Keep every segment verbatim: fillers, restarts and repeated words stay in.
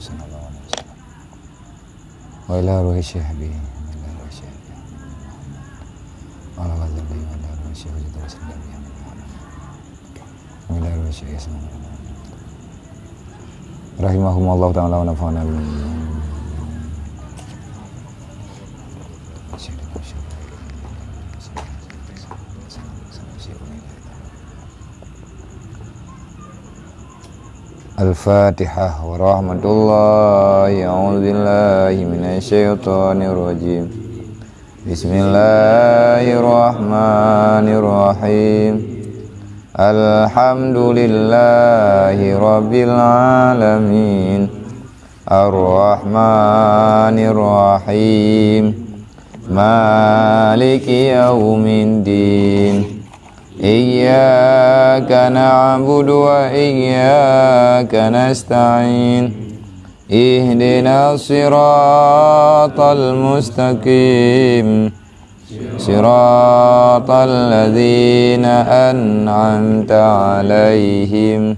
Sallallahu alaihi wasallam. Wa ila ruhi syekh Habib, wa ila ruhi syekh Habib Muhammad. Wa ala ghazali wa ila ruhi syekh Hujjatul Islam Habib Muhammad. Wa ila ruhi syekh Islam. Rahimahumullahu ta'ala wa nafa'ana bihim. Al-Fatihah warahmatullahi, a'udzubillahi minasyaitonirrajim. Bismillahirrahmanirrahim. Alhamdulillahi rabbil alamin. Arrahmanirrahim. Maliki yaumiddin. Iyyaka na'budu wa iyyaka nasta'in. Ihdinas siratal mustaqim. Siratal ladzina an'amta 'alaihim,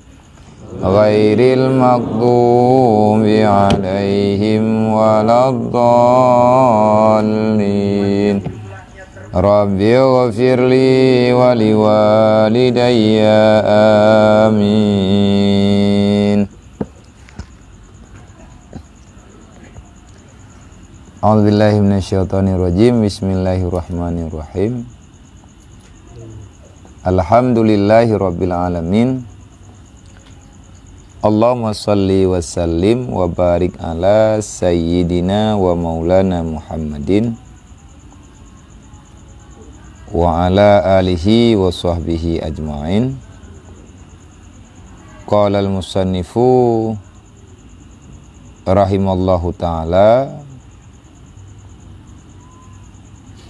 ghairil maghdubi 'alaihim waladdallin. Rabbighfirli wa liwalidayya. Amin. A'udzubillahi minasyaitonirrajim. Bismillahirrahmanirrahim. Alhamdulillahirabbil alamin. Allahumma shalli wa sallim wa barik ala sayyidina wa maulana Muhammadin wa ala alihi wa sahbihi ajmain. Qala al-musannifu rahimallahu ta'ala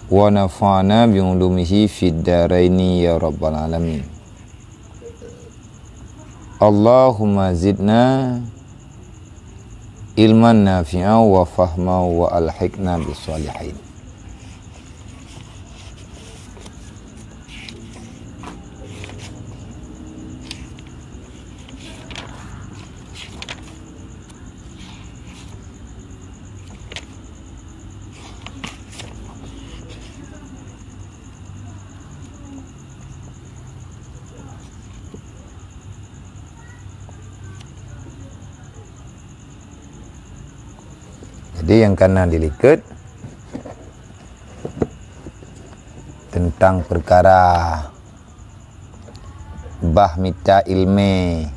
wa nafa'ana bi ulumihi fid daraini ya rabbal alamin. Allahumma zidna ilman nafi'a wa fahma wa alhiqna bis salihin. Jadi nyang ka na dilikot teuntang peukara bah mita ileumèe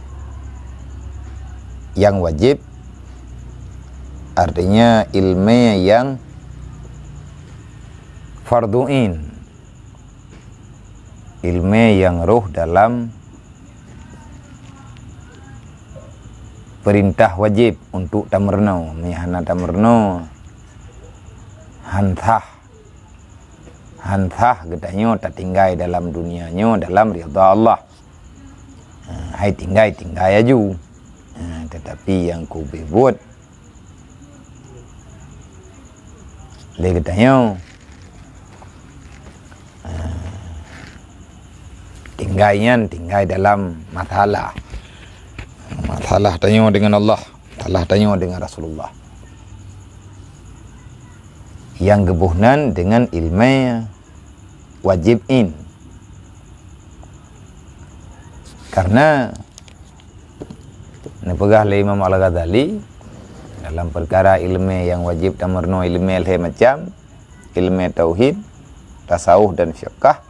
nyang wajéb, artinya ileumèe nyang fardhu ain, ileumèe nyang rhoh dalam peurintah wajéb untuk tameurunoe. Meunyo hana tameurunoe, han sah. Han sah geutanyoe tatinggai dalam dunia nyoe dalam ridha Allah. Ha, hai tinggai, tinggai aju. Ha, teutapi nyang kubeue buet lé geutanyoe, ha, tinggai nyan tinggai dalam masalah. Masalah tanyoe deungon Allah, masalah tanyoe deungon Rasulullah. Nyang geuboh nan deungon ileumèe wajéb ain. Karena neupeugah lé Imam Al-Ghazali dalam peukara ileumèe nyang wajéb tameurunoe, ileumèe lhèe macam, ileumèe tauhid, tasawuf dan fiqah.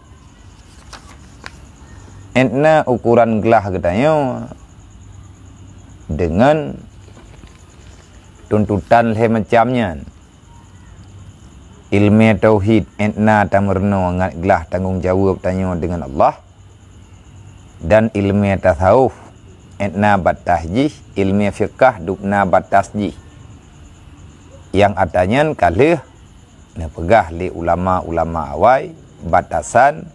Entna ukuran glah geutanyoe deungon tuntutan lhèe macam nyan. Ileumèe tauhid, entna tameurunoe ngat glah tanggong jaweueb tanyoe deungon Allah, dan ileumèe tasawuf, entna batas jih, ileumèe fiqah, dubna batas jih. Nyang atra nyan ka lheueh neupeugah lé ulama-ulama awai batasan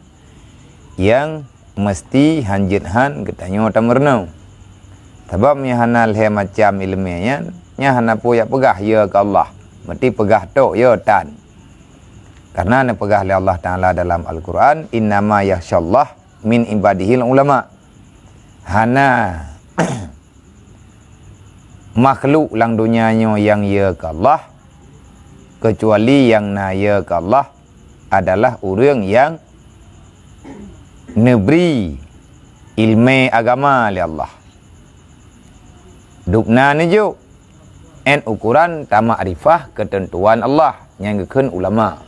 nyang meuseuti han jeuet han geutanyoe tameurunoe. Sabab meunyo hana lhèe macam ileumèe nyan, nyan hana peue jak peugah ya keu Allah. Meusti peugah tok ya tan. Karena neupeugah lé Allah Taala dalam Al-Qur'an, "Innama yakhsyallaha min ibadihil ulama." Hana makhluk lam donya nyoe nyang yö keu Allah, keucuali nyang na yö keu Allah adalah ureuëng nyang neubri ileumé agama lé Allah. Dubna neujok ét ukoran tamakrifah keuteuntuan Allah nyang geukheun ulama.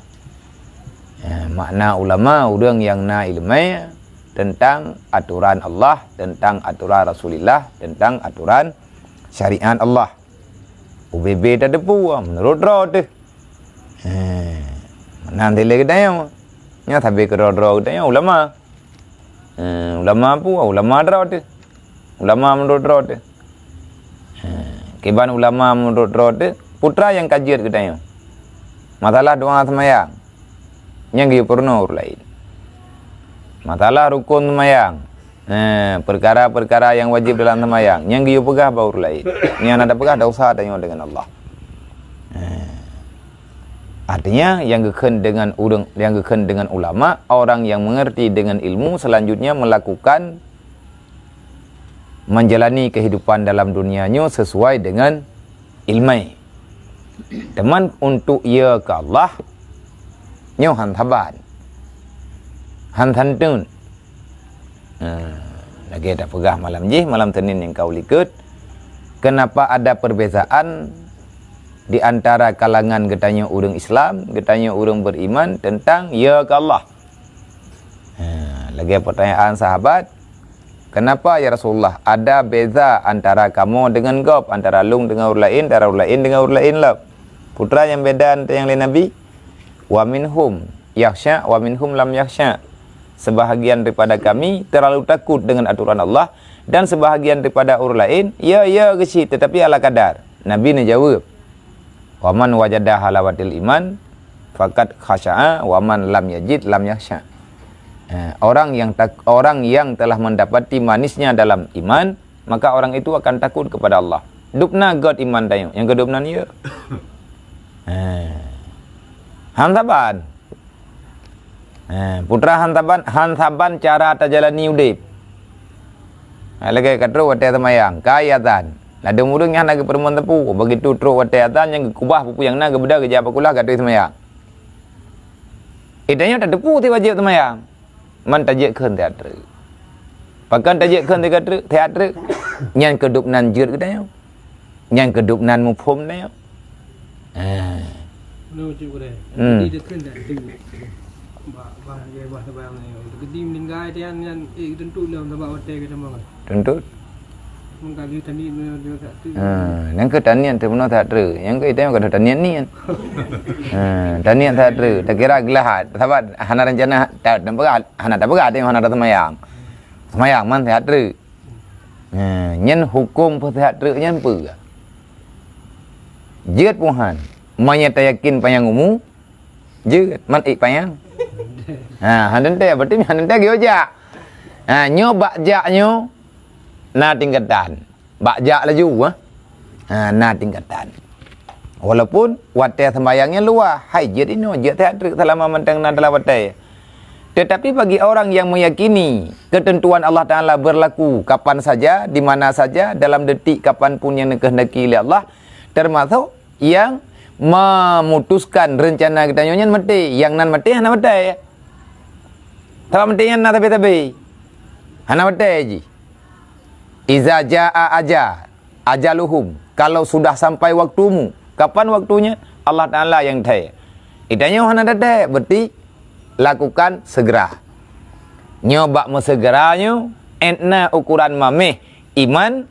Eh, makna ulama ureuëng nyang na ileumé teuntang atoran Allah, teuntang atoran Rasulullah, teuntang atoran syariat Allah. Ubé-bé tateupeue meunurot droe teuh. Eh, meunan dilée geutanyoe. Nyan sabé keudroe-droe geutanyoe ulama. Eh, ulama peue? Ulama droe teuh. Ulama meunurot droe teuh. Eh, kiban ulama meunurot droe teuh, peue teuma nyang ka jeuet geutanyoe. Masalah doa seumayang, nyang geuyue peurunoe ureuëng laén. Masalah rukon seumayang, eh, peukara-peukara nyang wajéb dalam seumayang, nyang geuyue peugah bak ureuëng laén. Nyang na tapeugah dosa tanyoe deungon Allah. Eh. Artinya, nyang geukheun deungon ureuëng, nyang geukheun deungon ulama, orang yang mengerti dengan ilmu, selanjutnya melakukan, menjalani kehidupan dalam dunia nyoe sesuai dengan ileumé. Teuma untuk yö keu Allah, nyoe han saban. Han santun. Nah, lagée tapeugah malam jih, malam Senin nyang ka likot, kenapa ada perbezaan di antara kalangan geutanyoe ureuëng Islam, geutanyoe ureuëng beriman teuntang yö keu Allah? Ha, lagée peutanyaan sahabat, "Kenapa, ya Rasulullah, ada beza antara kamoe deungon gob, antara lôn deungon ureuëng laén, antara ureuëng laén deungon ureuëng laén lom?" Peue teuma nyang beda antara nyang lé Nabi? "Wa minhum yakhsya, wa minhum lam yakhsya." Sebahagian daripada kami terlalu takut dengan aturan Allah, dan sebahagian daripada ureuëng laén, ya, ya, geucit, tetapi ala kadar. Nabi neujaweueb, "Wa man wajada halawatil iman, faqad khasya'a, wa man lam yajid, lam yakhsya." Eh, orang yang tak, orang yang telah mendapati manisnya dalam iman, maka orang itu akan takut kepada Allah. Dubna göt iman tanyoe, nyang keudubna yö. Eh. Han saban. Eh, peue teuma han saban, han saban cara tajalani udeb. Eh, lagée ka trok watée seumayang, ka azan. Ladôm ureuëng nyang hana geupeurumoh teupeu, begitu trok watée azan nyang geukubah peue-peue nyang na geubeudôh geujak bak kulah ka trok seumayang. Eh, tanyoe tateupeue si wajéb seumayang. Man tajeuet kheun that treuk. Pakon tajeuet kheun that treuk, that treuk? Nyan keudubna jeuet geutanyoe. Nyan keudubna muphom tanyoe. Ha. Meunoe cit gurée. Hmm. Jadi dia kheun that treuk. Bah, bah, dia bah, bah, bah, dia kedi meninggai dia nyan, eh, tentu lah, sabab watée kita mau. Tuntut. Meukaji taniet meunyoe that treuk. Ha, nyang keu taniet teuh meunoe that treuk. Nyang keu item ka taniet niet. Ha, taniet that treuk. Takira geulah, sabab hana rencana, ta-, tapeugah, hana tapeugah teuh hana taseumayang. Seumayang man that treuk. Ha, nyan huköm peuseuhat treuk nyan peue? Jeuet puhan. Meunyoe tayakin panyang umu, jeuet, man ék panyang. Ha, han teuntée, berarti han teuntée geuyue jak. Ha, nyoe bak jak nyoe na tingkatan. Bak jak laju, eh. Ha, na tingkatan. Walaupun watée sembahyang nyan luwah, hai jeuet inoe, jeuet that treuk selama mantong na dalam watée. Tetapi bagi orang yang meyakini ketentuan Allah Taala berlaku kapan saja, di mana saja, dalam detik kapan pun yang dikehendaki oleh Allah, termasuk yang memutuskan rencana geutanyoe nyan maté, nyang nan maté hana maté. Sabab maté nyan na sabe-sabe. Hana maté jih. "Iza jaa aja-, ajaluhum." Kalau sudah sampai waktumu, kapan waktunya? Allah Taala nyang thèe. Geutanyoe hana tathèe, berarti lakukan segera. Nyoe bak meusegera nyoe, 'et na ukoran mamèh iman,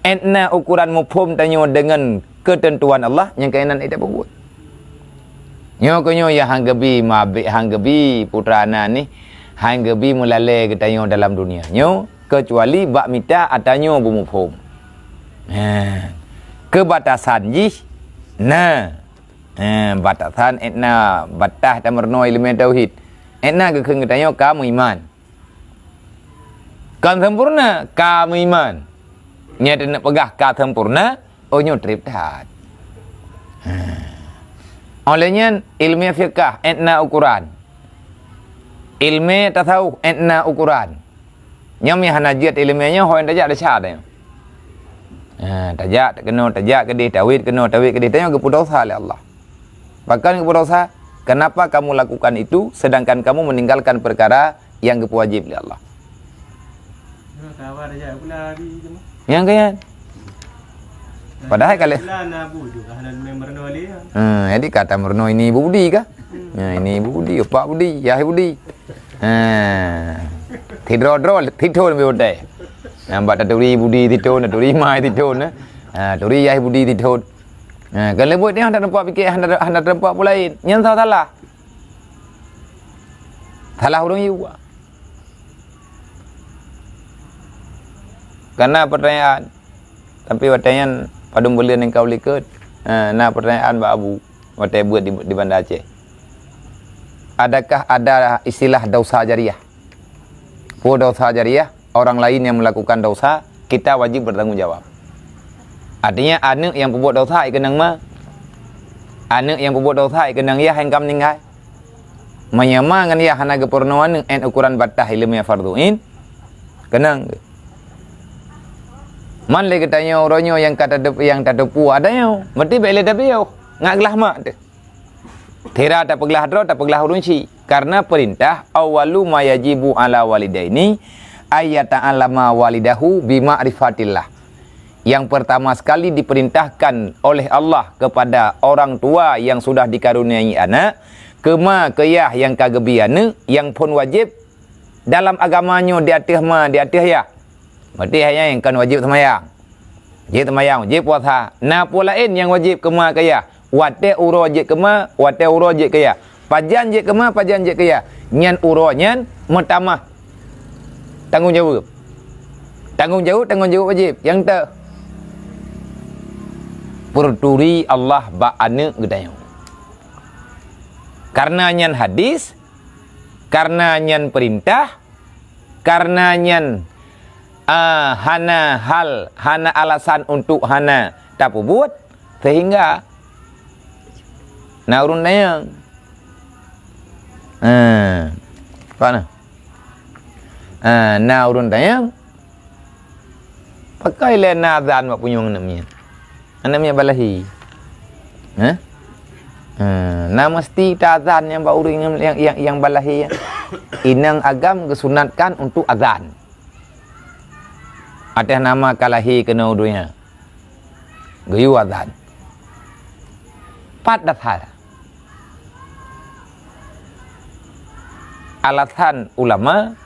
'et na ukoran muphom tanyoe deungon keuteuntuan Allah nyang keunan ita peubuet. Nyoe keuh nyoe nyang han geubi mabèk, han geubi putra na nih, han geubi meulalè geutanyoe dalam dunia nyoe, keucuali bak mita ata nyoe beumuphom. Nah, keubatasan jih na. Nah, batasan 'et na bataih tameurunoe ileumèe tauhid. 'Et na geukheun geutanyoe ka meuiman. Kon sempurna, ka meuiman. Nyan teuneuk peugah ka sempurna, oh nyoe trép that. Ha. Óh lheueh nyan, ileumèe fiqah 'et na ukoran. Ileumèe tasawuf 'et na ukoran. Nyoe meuhana jeuet ileumèe nyoe, ho nyang tajak desya deh. Ha, tajak keunoe, tajak keudeh, tawét keunoe, tawét keudeh. Tanyoe geupeudosa lé Allah. Pakon geupeudosa? Kenapa kamu lakukan itu, sedangkan kamu meninggalkan perkara yang geupeuwajéb lé Allah? Nyang keuyan. Padahai kalau, ha, jadi kata meurunoe ini Ibu Budi kah? Ya, ini Ibu Budi, Pak Budi, Yah Budi. Ha. Tidroe-droe, titho lebih utai. Nampak taturi Budi titho, taturi Mai titho, nah. Ha, turi Yah Budi titho. Ha, kan leubuet nyan hana teumpat pikir, hana, hana teumpat pun lain. Nyan salah-salah. Salah ureuëng yue. Kana pertanyaan, tapi watée nyan padum buleuen nyang ka u likot, ha, na pertanyaan bak Abu, watée beuet di, di Banda Aceh. Adakah ada istilah dosa jariah? Peue dosa jariah? Orang lain yang melakukan dosa, kita wajib bertanggung jawab. Artinya, aneuëk nyang peubuet dosa, ia keunong ma. Aneuëk nyang peubuet dosa, ia keunong yah nyang ka meuninggai. Meunyoe ma ngon yah hana geupeurunoe aneuëk, 'et ukuran bataih ileumèe fardhu ain, keunong. Man lé geutanyoe uroe nyoe nyang ka tateup-, nyang tateupeue atanyoe, meuti bèk lé tapiôh, ngat glah mak teuh. Sira tapeuglah droe, tapeuglah ureuëng chik. Karena perintah, "Awwalu ma yajibu 'ala walidaini ayyata'allama walidahu bi ma'rifatillah." Yang pertama sekali diperintahkan oleh Allah kepada orang tua yang sudah dikaruniai anak, keu ma keu yah nyang ka geubri aneuëk, nyang phon wajéb dalam agama nyoe di ateueh ma, di ateueh yah. Berarti hai nyan kon wajéb seumayang. Wajéb seumayang, wajéb puasa. Na peue laén nyang wajéb keu ma keu yah. Watée uroe jeuet keu ma, watée uroe jeuet keu yah. Pajan jeuet keu ma, pajan jeuet keu yah. Nyan uroe nyan meutamah tanggong jaweueb. Tanggong jaweueb, tanggong jaweueb wajéb. Nyang te-, peuturi Allah bak aneuëk geutanyoe. Karena nyan hadis, karena nyan perintah, karena nyan, ah, hana hal, hana alasan untuk hana tapeubuet, sehingga na ureuëng tanyong. Ah, ka na? Ah, na ureuëng tanyong, Pakon lé na azan bak punyueng aneuëk miet? Aneuëk miet balahé. Hah? Ha, na meusti ta azan nyang bak ureuëng nyang, nyang, nyang, nyang balahé nyan. Inong agam geusunatkan untuk azan. Ateueh nama ka lahé keunoe donya. Geuyue azan. Pat dasar. Alasan ulama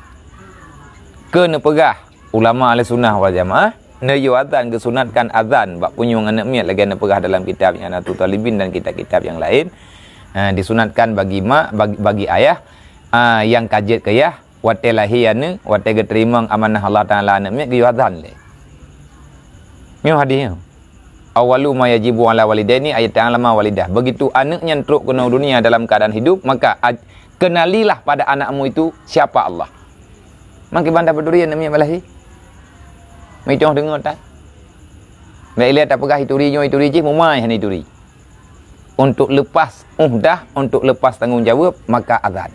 keu neupeugah ulama ahli sunnah wal jamaah, neuyue azan, geusunatkan azan bak punyueng aneuëk miet lagée neupeugah dalam kitab I'anatul Talibin dan kitab-kitab nyang laén. Ha, disunatkan bagi mak, bagi, bagi ayah, ha, nyang ka jeuet keu yah, watée lahé aneuëk, watée geuteurimong amanah Allah Taala aneuëk miet geuyue azan lé. Nyoe hadis nyoe. Awwalu ma yajibu 'ala walidaini ayyata'allama walidah. Begitu aneuëk nyan trok keunoe dunia dalam keadaan hidup, maka aj-, kenalilah pada anakmu itu siapa Allah. Maka banda peuturi aneuëk miet balahé. Meuitong deungoe tan. Bèk ilée tapeugah ituri nyoe ituri jih, mumai hana ituri. Untuk lepas uhdah, untuk lepas tanggong jaweueb, maka azan.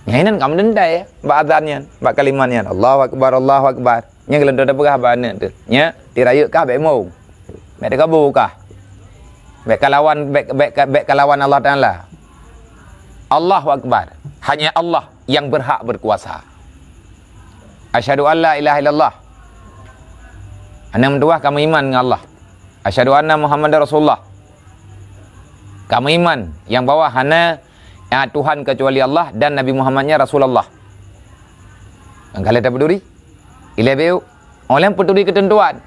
Nyan inan kamoe dendai bak azan nyan, bak kalimat nyan, "Allahu akbar, Allahu akbar." Nyang geuleuntô tapeugah bak aneuëk teuh, "Nyak, tirayeuk kah bèk mong. Bèk teukabu kah. Bèk kalawan, bèk, bèk, bèk kalawan Allah Taala. Allahu akbar. Hanya Allah yang berhak berkuasa. Asyhadu an la ilaha illallah." Aneuëk meutuwah kamoe iman ngon Allah. "Asyhadu anna Muhammadar Rasulullah." Kamoe iman nyang bahwa hana, ah, Tuhan kecuali Allah dan Nabi Muhammad nyan Rasulullah. Nyang ka lheueh tapeuturi? Ilée beu. Óh lheueh peuturi keuteuntuan.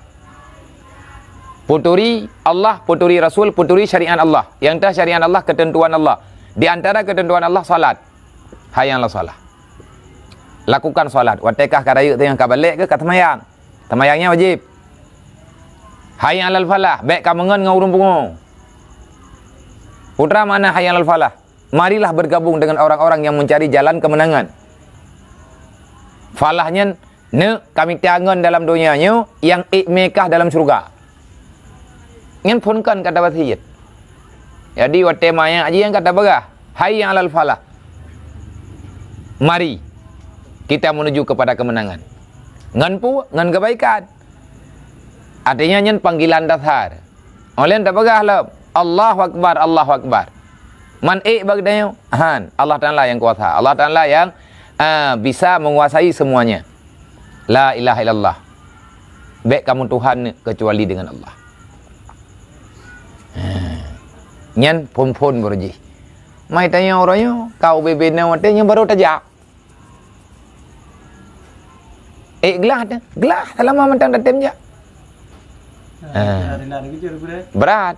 Peuturi Allah, peuturi Rasul, peuturi syariat Allah. Nyang teuh syariat Allah, keuteuntuan Allah. Di antara keuteuntuan Allah, salat. Hayya 'alas shalah. Lakukan salat. Watée kah ka rayeuk teuh nyang ka balek keu ka seumayang. Seumayang nyan wajéb. Hayya 'alal falah, bèk ka meungon ngon ureuëng pungo. Peue teuma makna hayya 'alal falah? Marilah bergabung dengan orang-orang yang mencari jalan kemenangan. Falah nyan, neuk ka mita ngon dalam donya nyoe nyang ék mé kah dalam syeuruga. Nyan phon kon kata wasiet. Jadi, watée manyak jih nyang ka tapeugah, "Hayya 'alal falah." Mari kita menuju kepada kemenangan. Ngon peue? Ngon keubaikan. Artinya nyan panggilan dasar. Oleh tapeugah lom, "Allahu Akbar, Allahu Akbar." Man ék bak tanyoe? Han, Allah Taala nyang kuasa. Allah Taala nyang, ah, bisa menguasai semuanya. La ilaha illallah. Bék kamoe Tuhan kecuali dengan Allah. Ha. Nyan phon-phon baroe jih. Mai tanyoe uroe nyoe, ka ubé-bé na watée nyan barô tajak. Eh, glah teuh. Glah, seulama mantong tatem jak. Ha. Brat.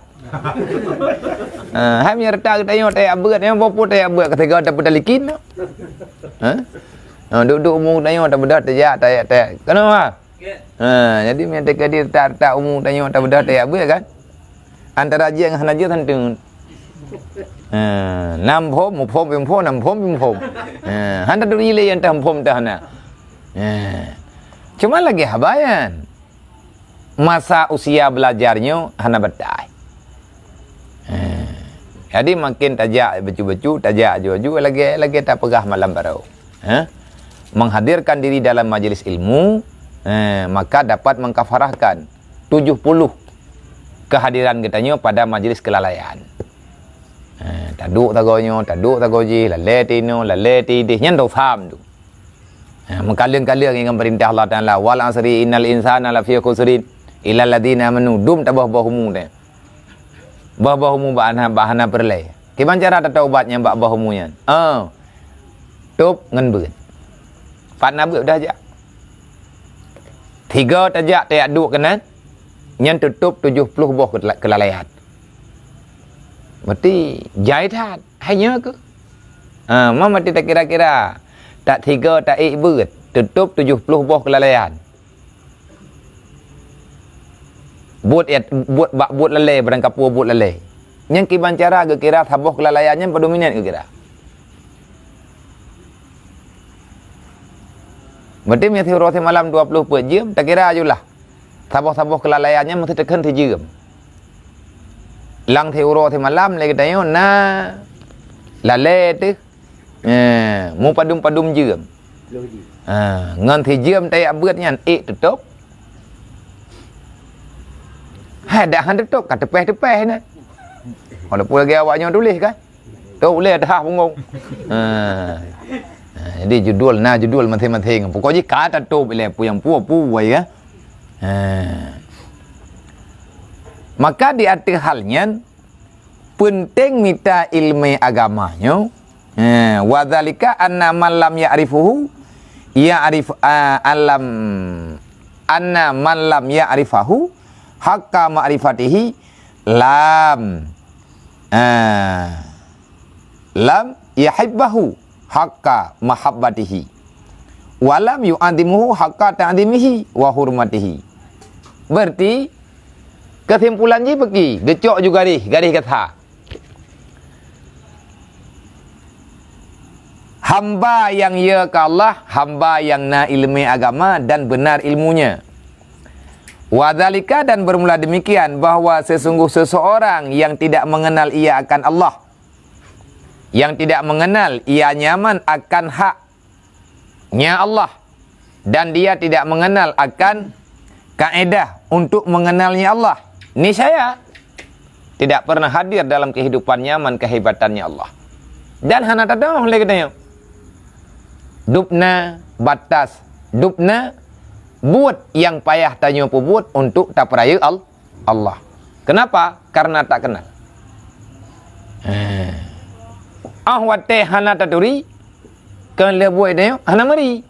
Ha, hai meunyoe rata geutanyoe tajak beuet, nyang boh pu tajak beuet, keutiga tapeutalikin. Ha? Ha, duek-duek umu tanyoe tabeudôh tajak, tajak, tajak. Kenapa? Ha, jadi meunyoe teuka di rata-rata umu tanyoe tabeudôh tajak beuet kan? Antara jeuet ngon hana jeuet santeun. Ha, nam phom, muphom, bimphom, nam phom, bimphom. Ha, hana turi lé nyang tam phom tah na. Ha. Cuma lagée haba nyan. Masa usia belajar nyoe hana batai. Ha. Jadi makin tajak bacut-bacut, tajak aju-aju, lagée, lagée tapeugah malam baroe. Ha? Menghadirkan diri dalam majelis ilmu, ha, maka dapat mengkafarahkan tujuh puluh kehadiran geutanyoe pada majelis kelalaian. Ha, taduek sagoe nyoe, taduek sagoe jih, lalée tinoe, lalée tideh, nyan dosa tu. Ha, meukaleueng-kaleueng ingat peurintah Allah Taala, "Wal asri innal insana lafi khusrin, illal ladzina amanu." Dum taboh-boh umu teh. Boh-boh umu bak hana, bak hana peureulée. Kiban cara tataubat nyang bak boh umu nyan? Oh. Tôb ngon beuet. Pat na beuet dah jak. Tiga tajak, tajak duek keunan, nyan teutôb tujoh ploh boh keula-, keulalaian. Berarti jai that. Hai nyoe keuh. Ha, ma meuti takira-kira. Tak tiga, tak ék beuet. Teutôb tujoh ploh boh keulalaian. Buet ya, buet bak buet lalée, barangkapeue buet lalée. Nyang kiban cara geukira saboh keulalaian nyan padum minét geukira. Berarti meunyoe siuroe simalam dua ploh peuet jeuem, takira ajulah. Saboh-saboh keulalaian nyan meusti teukheun sijeuem. Lam siuroe simalam lé geutanyoe na lalée teuh, eh, mupadum-padum jeuem. Ha, ngon sijeuem tajak beuet nyan ék teutôb. Hai dak han teutôb ka teupéh-teupéh na. Walaupun lagée awak nyoe tuléh kan. Tôb lé teuhah punggong. Ha. Ha, jadi judul na judul maséng-maséng. Pokok jih ka tatôb ilée pu nyang pu-pu wai ya. Ha. Maka di ateueh hal nyan peunteng mita ileumé agama nyoe. Ha, wa dzalika anna man lam ya'rifuhu ya'rif, a, alam, anna man lam ya'rifahu haqqa ma'rifatihi lam, a, lam yahibbahu haqqa mahabbatihi, wa lam yu'adzimuhu haqqa ta'dzimihi wa hurmatihi. Berarti, kesimpulan jih beuki, geucok ju garéh, garéh gasa. Hamba nyang ye keu Allah, hamba nyang na ileumé agama dan beunar ilmunya. Wa dzalika, dan bermula demikian, bahwa sesungguh seseorang yang tidak mengenal ia akan Allah, yang tidak mengenal ia nyaman akan hak nya Allah, dan dia tidak mengenal akan kaedah untuk mengenalnya Allah, niscaya tidak pernah hadir dalam kehidupan nyaman kehebatannya Allah. Dan hana tadong lé geutanyoe. Dubna batas, dubna buet nyang payah tanyoe peubuet untuk tapeurayeuk Al-, Allah. Kenapa? Karena tak kenal. Eh. Ah, watée hana taturi, kon lheueh buet nyoe hana meuri.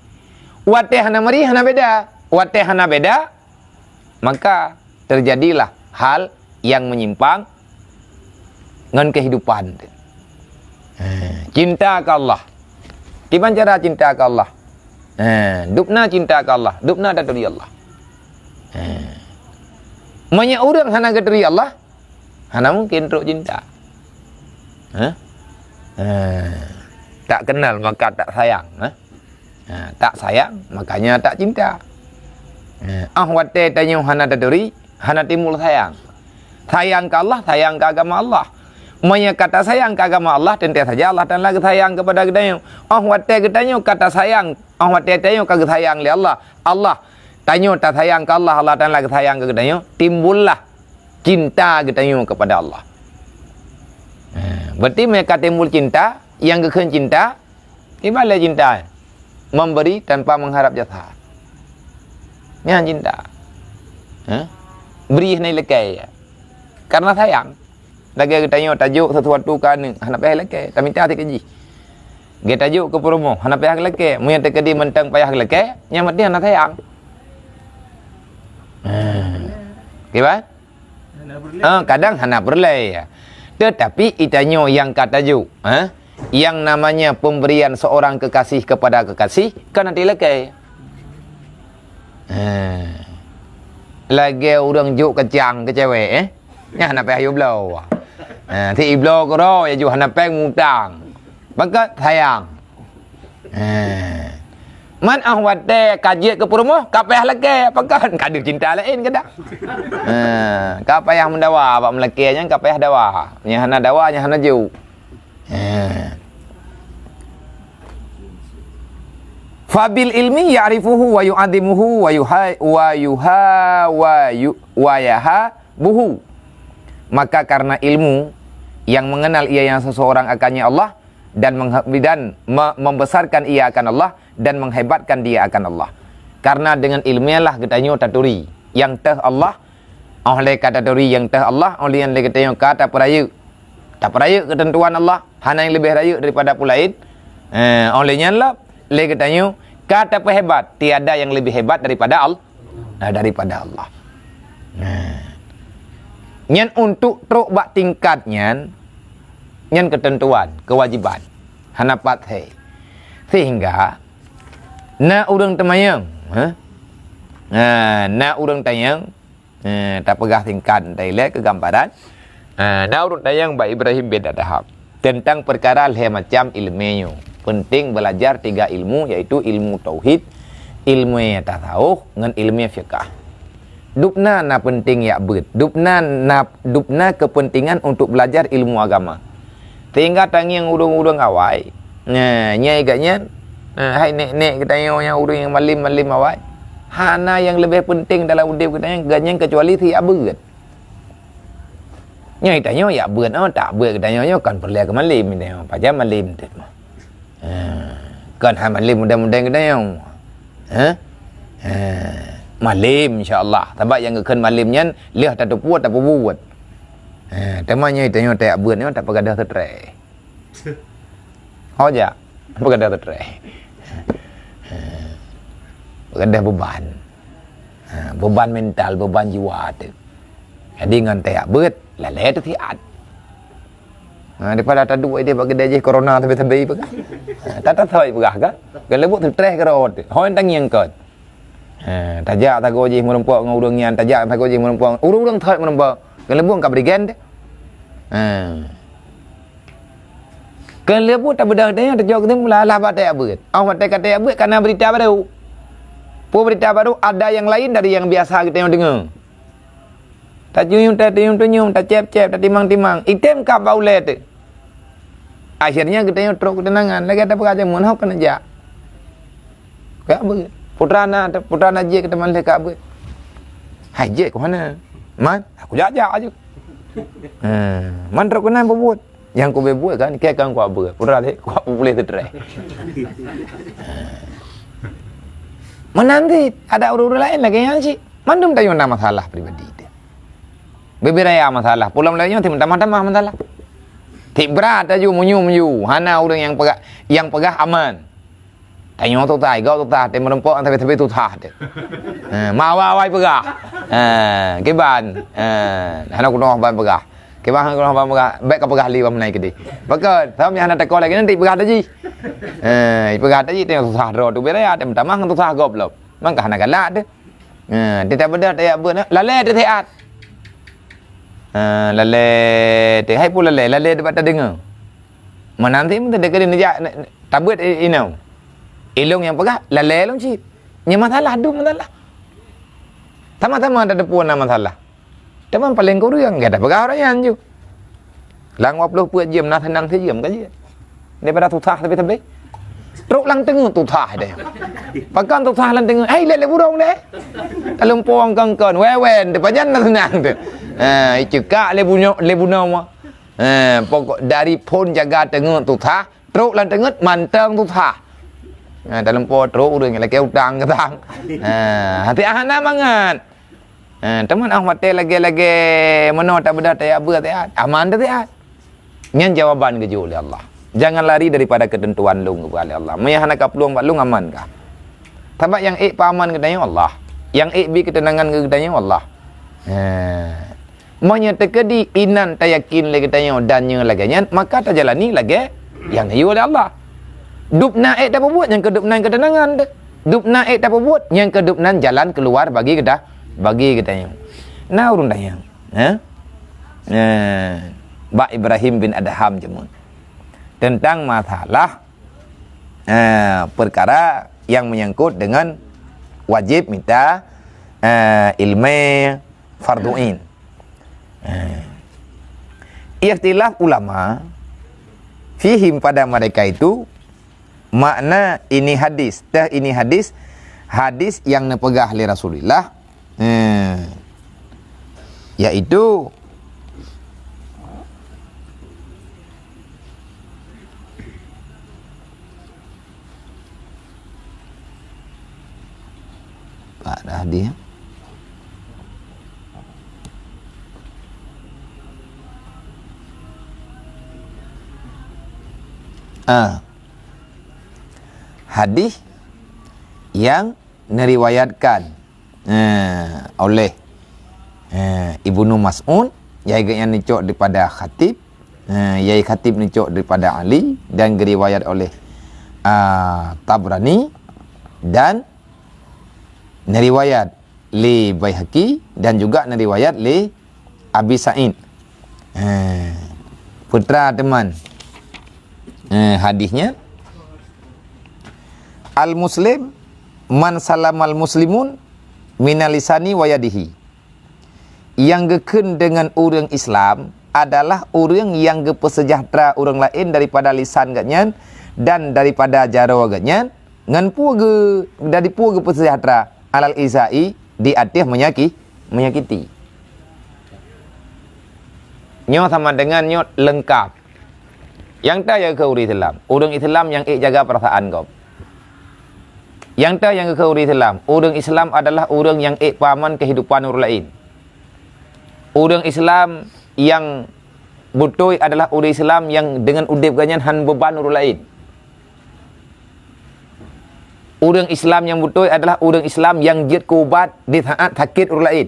Watée hana meuri, hana beda. Watée hana beda, maka terjadilah hal yang menyimpang ngon kehidupan. Eh, cinta ke Allah. Kiban cara cinta ke Allah? Eh, dubna cinta ke Allah, dubna taturi Allah. Eh. Meunyoe ureuëng hana geuturi Allah, hana mungkin trok cinta. Hah? Eh. Tak kenal maka tak sayang, eh? Ha, tak sayang, makanya tak cinta. Ha, ah watée tanyoe hana taturi, hana timbul sayang. Sayang ke Allah, sayang ke agama Allah. Meunyoe ka tasayang ke agama Allah, teuntée saja Allah Taala geusayang kepada geutanyoe. Ah watée geutanyoe ka tasayang, ah watée tanyoe ka geusayang lé Allah, Allah Tanyoe tasayang keu Allah, Allah Taala geusayang keu geutanyoe, timbullah cinta geutanyoe kepada Allah. Ha, berarti meunyo ka timbul cinta, nyang geukheun cinta, kiban lé cinta? Memberi tanpa mengharap jasa. Nyan cinta. Ha? Bri hana ilakée. Karena sayang. Lagée geutanyoe tajok sesuatu keu aneuk, hana payah lakée, tamita sikeu jih. Geutanyoe tajok keu peurumoh, hana payah lakée. Meunyo teukeudi mantong payah lakée, nyan berarti hana sayang. Ha. Kiban? Hana peureulée. Ha, kadang hana peureulée, ya. Tetapi geutanyoe nyang ka tajok, ha? Yang namanya pemberian seorang kekasih kepada kekasih, kan hana ilakée. Ha. Lagée ureuëng jok keucang keu cewek, eh? Nyan hana payah yue bloe. Ha, si ibloe keudroe, ya jok hana péng mutang. Maka sayang. Ha. Man ah watée ka jeuet keu peurumoh, ka payah lakée, pakon ka deuh cinta laén keu dak. Ha, ka payah meudawa bak meulakée nyan, ka payah dawa. Nyang hana dawa, nyang hana jok. Ha. Fabil ilmi ya'rifuhu wa yu'adzimuhu wa yuha-, wa yuha-, wa yu-, wa yahabuhu. Maka karena ilmu yang mengenal ia yang seseorang akannya Allah dan menghe-, dan me-, membesarkan ia akan Allah dan menghebatkan dia akan Allah. Karena dengan ilmu nyan lah geutanyoe taturi nyang teuh Allah, óh lheueh ka taturi nyang teuh Allah, óh lheueh nyan lé geutanyoe ka tapeurayeuk. Tapeurayeuk keuteuntuan Allah, hana nyang leubeh rayeuk daripada peue laén. Eh, óh lheueh nyan lom, lé geutanyoe ka tapeuhebat, tiada yang lebih hebat daripada Al-, eh, daripada Allah. Nah. Nyan untuk trok bak tingkat nyan, nyan keuteuntuan, keuwajiban. Hana pat he. Sehingga na ureuëng teumanyong, ha? Nah, na ureuëng tanyong, Eh, tapeugah singkat, tailée keu gambaran. Eh, na ureuëng tanyong bak Ibrahim bin Adham teuntang peukara lhée macam iéleumé nyoe. Peunteng beulajar tiga iéleumé, yaitu iéleumé tauhid, iéleumé tasawuf, ngon iéleumé fiqah. Dubna na peunteng jak beuet. Dubna na, dubna keupeuntengan untuk beulajar iéleumé agama. Sehingga tangieng ureuëng-ureuëng awai. Nah, nyai geuh nyan, nah, hai nek-nek geutanyoe nyang ureuëng nyang malem-malem awai. Hana nyang leubeh peunteng dalam udeb geutanyoe, geuh nyan keucuali si jak beuet. Nyai tanyoe jak beuet, oh, tak beuet geutanyoe nyoe kon peureulée keu malem geutanyoe. Pajan malem teuk mah. Ha, kon hai malem muda-muda geutanyoe. Ha? Ha, malem insya Allah. Sabab nyang geukheun malem nyan lheueh tateupeue tapeubuet. Ha, teuma nyai tanyoe tajak beuet nyoe tapeugah dah seutré. Ho jak, peugah dah seutré. Peugah dah beban. Ha, beban mental, beban jiwa tu. Jadi ngon tajak beuet, lalée teusiat. Ha, daripada taduek idéh bak keudée jih corona sabe-sabe peugah. Ha, tatasoi peugah ka. Keuleubuk seutré keudroe tu. Ho nyang tangieng kon. Ha, tajak sagoe jih meurumpok ngon ureuëng nyan, tajak sagoe jih meurumpok. Ureuëng-ureuëng thot meurumpok. Keuleubuk ka berigen tu. Ha. Keuleubuk tabeudôh tanyoe tajok keuteumula lah bak tajak beuet. Oh, watée ka tajak beuet kana berita baru. Peue berita baru, ada yang lain dari yang biasa geutanyoe deungoe. Tatunyum, tatunyum-tunyum, tacép-cép, tatimang-timang. Item ka bak ulée teuk. Akhirnya geutanyoe trok keuteunangan. Lagée tapeugah jameun ho keuneuk jak. Ka beuet. Putra na, putra na jeuet keu teuma lheueh ka beuet. Hai jeuet keu hana? Man, aku jak-jak aju. Ha, man trok keunan peubuet. Nyang kubeuet kan, keu kan kuak beuet. Putra lheueh kuak puléh seutré. Meunan cit, ada ureuëng-ureuëng laén lagée nyan cit. Mandum tanyoe na masalah pribadi teuh. Bubé raya masalah, pulang lagée nyoe tamah-tamah masalah. Tieb brat aju meunyu-meunyu, hana ureuëng nyang peugah, nyang peugah aman. Tanyoe susah, igob susah, teumeureumpok sabe-sabe susah teuh. Ha, ma awai-awai peugah. Ha, kiban. Ha, hana kunoh ban peugah. Kiban hana kunoh ban peugah, bék ka peugah lé ban meunai keudeh. Pakon, sabab nyang hana teukoh lagée nyan tieb peugah taji. Ha, ipeugah taji teuh susah droe tu bubé raya, teuh meutamah ngon susah gob lom. Mangka hana galak teuh. Ha, teuh tabeudôh tajak beuet, lalée teuh siat. Ha, lalée teuh, hai peue lalée, lalée teuh bak tadeungoe. Meunan cit meuteudeuk keu neujak, ne-, ne-, tabeuet i-, inoe. Ilong nyang peugah, lalée lôn cit. Nyang masalah, dum masalah. Sama-sama tateupeue na masalah. Teuma paleng kureueng, gata peugah ureuëng nyan ju. Lam dua ploh peuet jeuem, na seunang sijeuem ka jeuet. Daripada susah sabe-sabe. Trok lam teungeut tuthah deh. Pakon tuthah lam teungeut? Hai, lé, lé burông deh. Taleumpông kon-kon, wewen, teupajan na seunang tu. Ha, iceukak lé bunyo-, lé bunoe. Ha, pokok dari phon jaga teungeut tuthah, trok lam teungeut mantong tuthah. Ha, taleumpông trok ureueng lakée utang keutang. Ha, hati hana mangat. Eh, teuma 'oh watée lagée-lagée meunoe tabeudah taya beuet siat, aman teuh siat. Nyan jawaban geujok lé Allah. Jangan lari daripada keuteuntuan lôn geupeugah lé Allah. Meunyo hana ka plueng bak lôn, aman kah? Sabab nyang ék peuaman geutanyoe Allah. Nyang ék bi keuteunangan geutanyoe Allah. Eh, meunyo teukeudi inan tayakin lé geutanyoe dan nyoe lagée nyan, maka tajalani lagée nyang neuyue lé Allah. Dubna ék tapeubuet nyang keu dubna keuteunangan teuh. Dubna ék tapeubuet nyang keu dubna jalan keuluwa bagi geuta-, bagi geutanyoe. Na ureueng tanyong, eh? Eh, bak Ibrahim bin Adham jameun. Teuntang masalah, eh, peukara nyang meunyangkot deungon wajéb mita, eh, ileumé fardhu ain. Eh. Ikhtilaf ulama fihim pada mereka itu, makna ini hadis, teuh ini hadis, hadis nyang neupeugah lé Rasulullah, eh, yaitu Pak Dahdi. Ah. Hadis nyang neuriwayatkan, eh, oleh, eh, Ibnu Mas'ud, yai geuhnyan neucok daripada Khatib, eh, yai Khatib neucok daripada Ali dan geuriwayat oleh, ah, Tabrani dan neuriwayat lé Baihaqi dan juga neuriwayat lé Abi Sa'id. Eh, peue teuma, eh, hadis nyan, "Al-muslim man salamal muslimun mina lisani wa yadihi." Nyang geukheun deungon ureueng Islam adalah ureueng nyang geupeuseujahtra ureueng laén daripada lisan geuhnyan dan daripada jaroe geuhnyan, ngon peue geu-, dari peue geupeuseujahtra, alal izai, di ateueh meunyaki-, meunyakiti. Nyoe sama deungon nyoe leungkap. Nyang ta nyang keu ureueng Islam, ureueng Islam nyang ék jaga peurasaan gob. Nyang ta nyang keu ureueng Islam, ureueng Islam adalah ureueng nyang ék peuaman keuhidupan ureueng laén. Ureueng Islam nyang beutôi adalah ureueng Islam nyang deungon udeb geuhnyan hana beuban ureueng laén. Ureueng Islam nyang beutôi adalah ureueng Islam nyang jeuet keu ubat di saat sakét ureueng laén.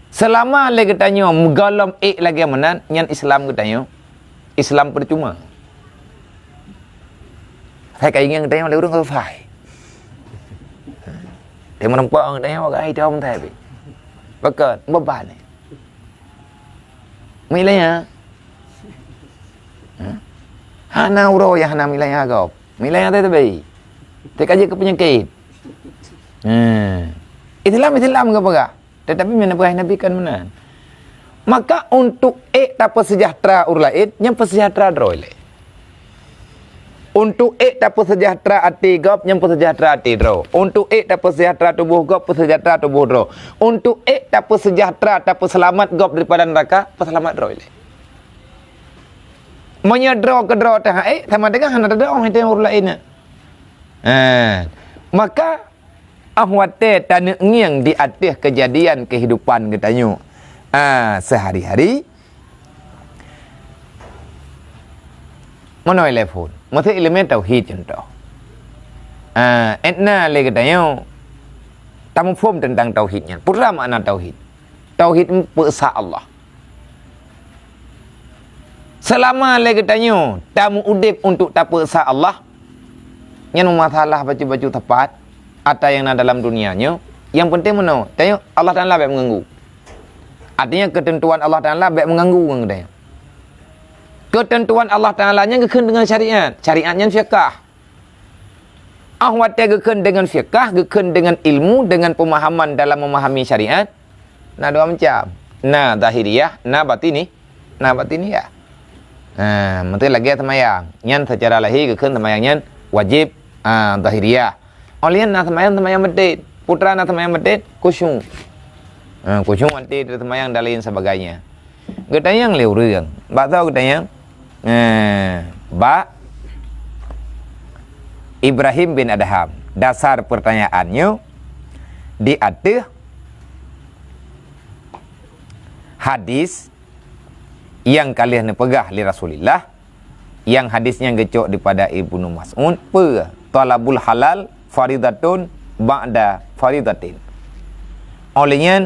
Seulama lé geutanyoe meugohlom ék lagée meunan, nyan Islam geutanyoe Islam peucuma. Hai ka ingat geutanyoe lé ureueng ka susah. Dia meureumpok geutanyoe bak hai dia meutai. Pakon, beuban. Miléh nyan. Ha? Hana uroe nyang hana miléh nyan gob. Miléh nyan teuh teubi. Teuka jeuet keu peunyakét. Hmm. Islam, Islam geupeugah. Tetapi meunyoe peugah Nabi kan meunan. Maka untuk ék tapeuseujahtra ureueng laén, nyan peuseujahtra droe lé. Untuk ék tapeuseujahtra até gob, nyan peuseujahtra até droe. Untuk ék tapeuseujahtra tuboh gob, peuseujahtra tuboh droe. Untuk ék tapeuseujahtra, tapeuseulamat gob daripada neuraka, peuseulamat droe lé. Meunyoe droe keudroe teuh ék, sama deungon hana teudoh ureueng laén nyan. Ha. Maka, 'oh watée taneuk ngieng di ateueh keujadian keuhidupan geutanyoe, ha, seuhari-hari, Meunoe lé phon, meusé ileumé tauhid cuntoh. Ah, étna lé geutanyoe tamuphom teuntang tauhid nyan. Peue makna tauhid? Tauhid peue esa Allah. Seulama lé geutanyoe tameu-udeb untuk tapeue esa Allah, nyan masalah bacut-bacut teumpat ata nyang na dalam dunia nyoe. Nyang penting meunoe, tanyoe Allah Taala bék meuganggu. Artinya, keuteuntuan Allah Taala bék meuganggu ngon geutanyoe. Keuteuntuan Allah Taala nyan geukheun deungon syariat. Syariat nyan fiqah. Ah, watée geukheun deungon fiqah, geukheun deungon ilmu, deungon peumahaman dalam memahami syariat, na dua macam. Na zahiriyah, na batini-, na batiniyah. Ha, meuteuk lagée seumayang. Nyan seucara lahé geukheun seumayang nyan wajéb, ha, zahiriyah. Óh lheueh nyan na seumayang-seumayang meutet. Putra na seumayang meutet, khusyuk. Ha, khusyuk meutet seumayang dan lain sebagainya. Geutanyong lé ureuëng. Bak soe geutanyong? Ha, bak Ibrahim bin Adham. Dasar pertanyaan nyoe di ateueh hadis nyang ka lheueh neupeugah lé Rasulullah, nyang hadis nyan geucok daripada Ibnu Mas'ud, peue? Talabul halal faridatun ba'da faridatin. Óh lheueh nyan,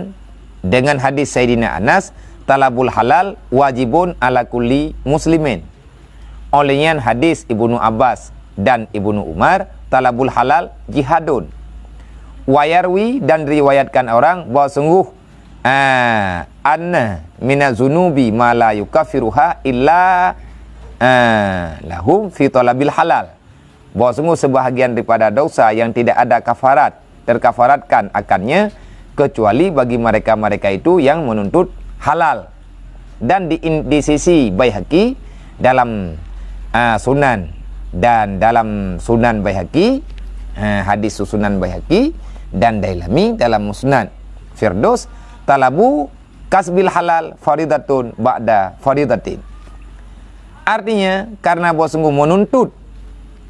dengan hadis Saidina Anas, talabul halal wajibun ala kulli muslimin. Óh lheueh nyan hadis Ibnu Abbas dan Ibnu Umar, talabul halal jihadun. Wayarwi dan riwayatkan orang bahwa sungguh, ah, anna mina zunubi ma la yukaffiruha illa, ah, lahum fi talabil halal. Bahwa sungguh sebahagian daripada dosa yang tidak ada kafarat, terkafaratkan akannya, kecuali bagi mereka-mereka itu yang menuntut halal. Dan di, di sisi Baihaqi dalam, ah, Sunan, dan dalam Sunan Baihaqi, ah, hadis Sunan Baihaqi dan Dailami dalam Musnad Firdaus, talabu kasbil halal faridatun ba'da faridatin. Artinya, karena bahwa sungguh menuntut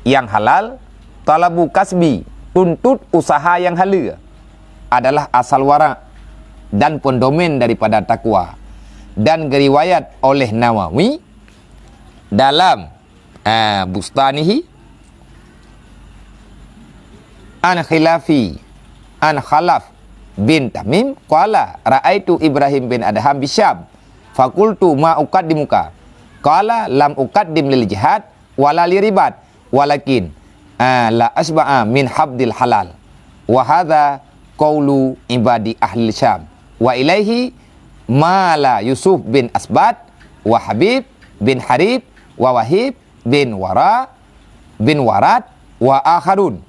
yang halal, talabu kasbi, tuntut usaha yang haleue, adalah asal wara dan pendomen daripada takwa. Dan geriwayat oleh Nawawi dalam, ah, Bustanihi, an Khilafi, an Khalaf bin Tamim, qala, "Ra'aitu Ibrahim bin Adham bisyam, fakultu ma uqaddimuka?" Qala, "Lam uqaddim lil jihad wala li ribat, walakin, ah, la asba'a min habdil halal. Wa hadha qaulu ibadi ahli Syam. Wa ilaihi mala Yusuf bin Asbat, wa Habib bin Harib, wa Wahib bin Wara, bin Warad, wa akharun.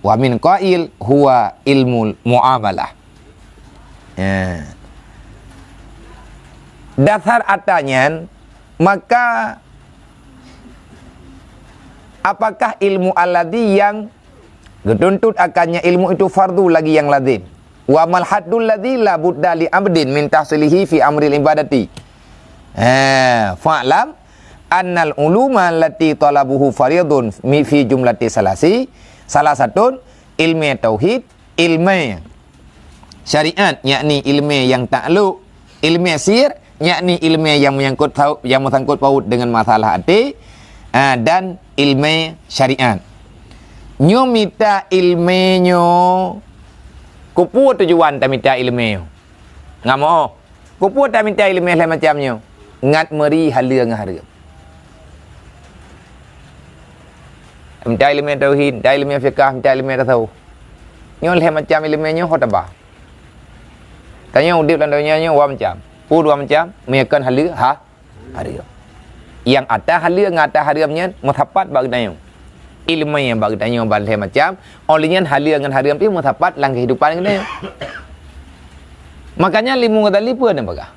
Wa min qail huwa ilmul muamalah." Ya. Dasar atanyan, maka apakah ilmu alladhi yang geutuntut akannya ilmu itu fardu lagi yang lazim? Wa mal haddul ladzi la budda li abdin min tahsilihi fi amril ibadati. Ha, fa'lam annal uluma allati talabuhu faridun mi fi jumlati salasi, salah satun ilmu tauhid, ilmu syariat, yakni ilmu yang takluk, ilmu sir, yakni ilmu yang menyangkut pau-, yang bersangkut paut dengan masalah até, ha, dan ilmu syariat. Nyoe mita ilmu nyoe, keupeue tujuan tamita ilmu nyoe? Ngamöh. Keupeue tamita ilmu lhée macam nyoe? Ngat meuri haleue ngon hareuem. Mita ilmu tauhid, mita ilmu fiqah, mita ilmu tasawuf. Nyoe lhée macam ilmu nyoe ho taba. Tanyoe udeb lam donya nyoe dua macam. Peue dua macam? Meunyoe kon haleue, ha, hareuem. Nyang ata haleue ngon ata hareuem nyan meusapat bak geutanyoe. Ilmu nyang bak geutanyoe ban lhée macam, óh lheueh nyan haleue ngon hareuem pih meusapat lam keuhidupan geutanyoe. Makanya Imam Ghazali peue neupeugah?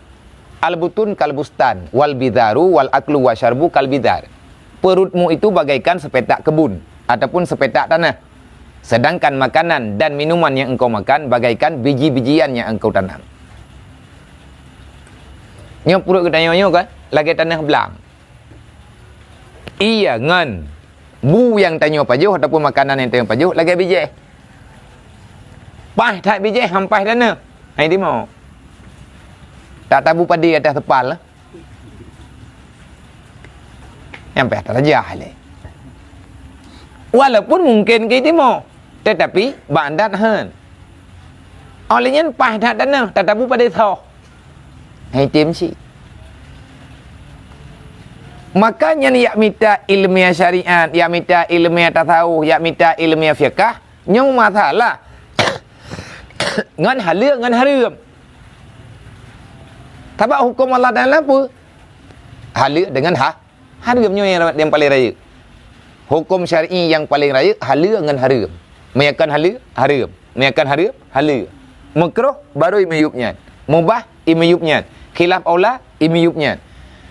Al-butun kal bustan, wal bidaru wal aklu wa syarbu kal bidar. Perutmu itu bagaikan sepetak kebun ataupun sepetak tanah. Sedangkan makanan dan minuman yang engkau makan bagaikan biji-bijian yang engkau tanam. Nyoe pruet geutanyoe nyoe kan lagée tanah blang. Ié ngon bu nyang tanyoe pajoh ataupun makanan nyang tanyoe pajoh lagée bijéh. Paih that bijéh, han paih taneuh. Hai timoh. Tak tabu padé ateueh teupal. Nyang payah tarajah lé. Walaupun mungken keu timoh, tetapi bak adat han. Óh lheueh nyan paih that taneuh, tatabu padé soh. Hai tem cit. Maka nyan yak mita ilmiah syariat, yak mita ilmiah tasawuf, yak mita ilmiah fiqah, nyoe masalah ngon haleue ngon hareuem. Sabab huköm Allah Taala peue? Haleue deungon ha-, hareuem nyoe nyang, nyang paleng rayeuk. Huköm syar'i nyang paleng rayeuk haleue ngon hareuem. Meunyoe kon haleue, hareuem. Meunyoe kon hareuem, haleue. Meukruh baru imiyueb nyan. Mubah imiyueb nyan. Khilaf aula imiyueb nyan.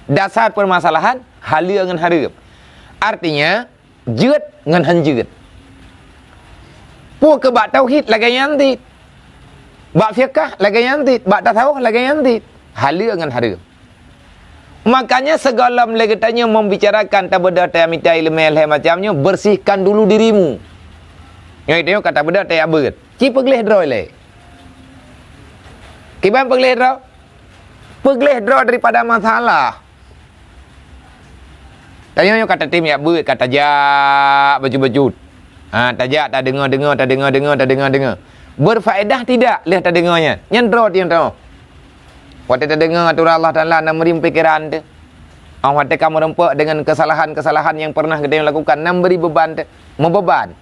Dasar peumasalahan haleue ngon hareuem. Artinya, jeuet ngon han jeuet. Peue keu bak tauhid lagée nyan cit. Bak fiqah lagée nyan cit, bak tasawuf lagée nyan cit. Haleue ngon hareuem. Makanya sigohlom lé geutanyoe membicarakan tabeudôh tamita iéleumé lhée macam nyoe, bersihkan dulu dirimu. Nyoe tanyoe ka tabeudôh tajak beuet. Ci peugleh droe lé. Kiban peugleh droe? Peugleh droe daripada masalah. Tanyoe nyoe ka tatem jak beuet, ka tajak bacut-bacut. Ha, tajak tadeungoe-deungoe, tadeungoe-deungoe, tadeungoe-deungoe. Berfaedah tidak lheueh tadeungoe nyan? Nyan droe tieng tanyoe. Watée tadeungoe atoran Allah Taala na meuri pikiran teuh. Óh watée ka meurumpok dengan kesalahan-kesalahan yang pernah geutanyoe lakukan, na meuri beban teuh. Meubeban.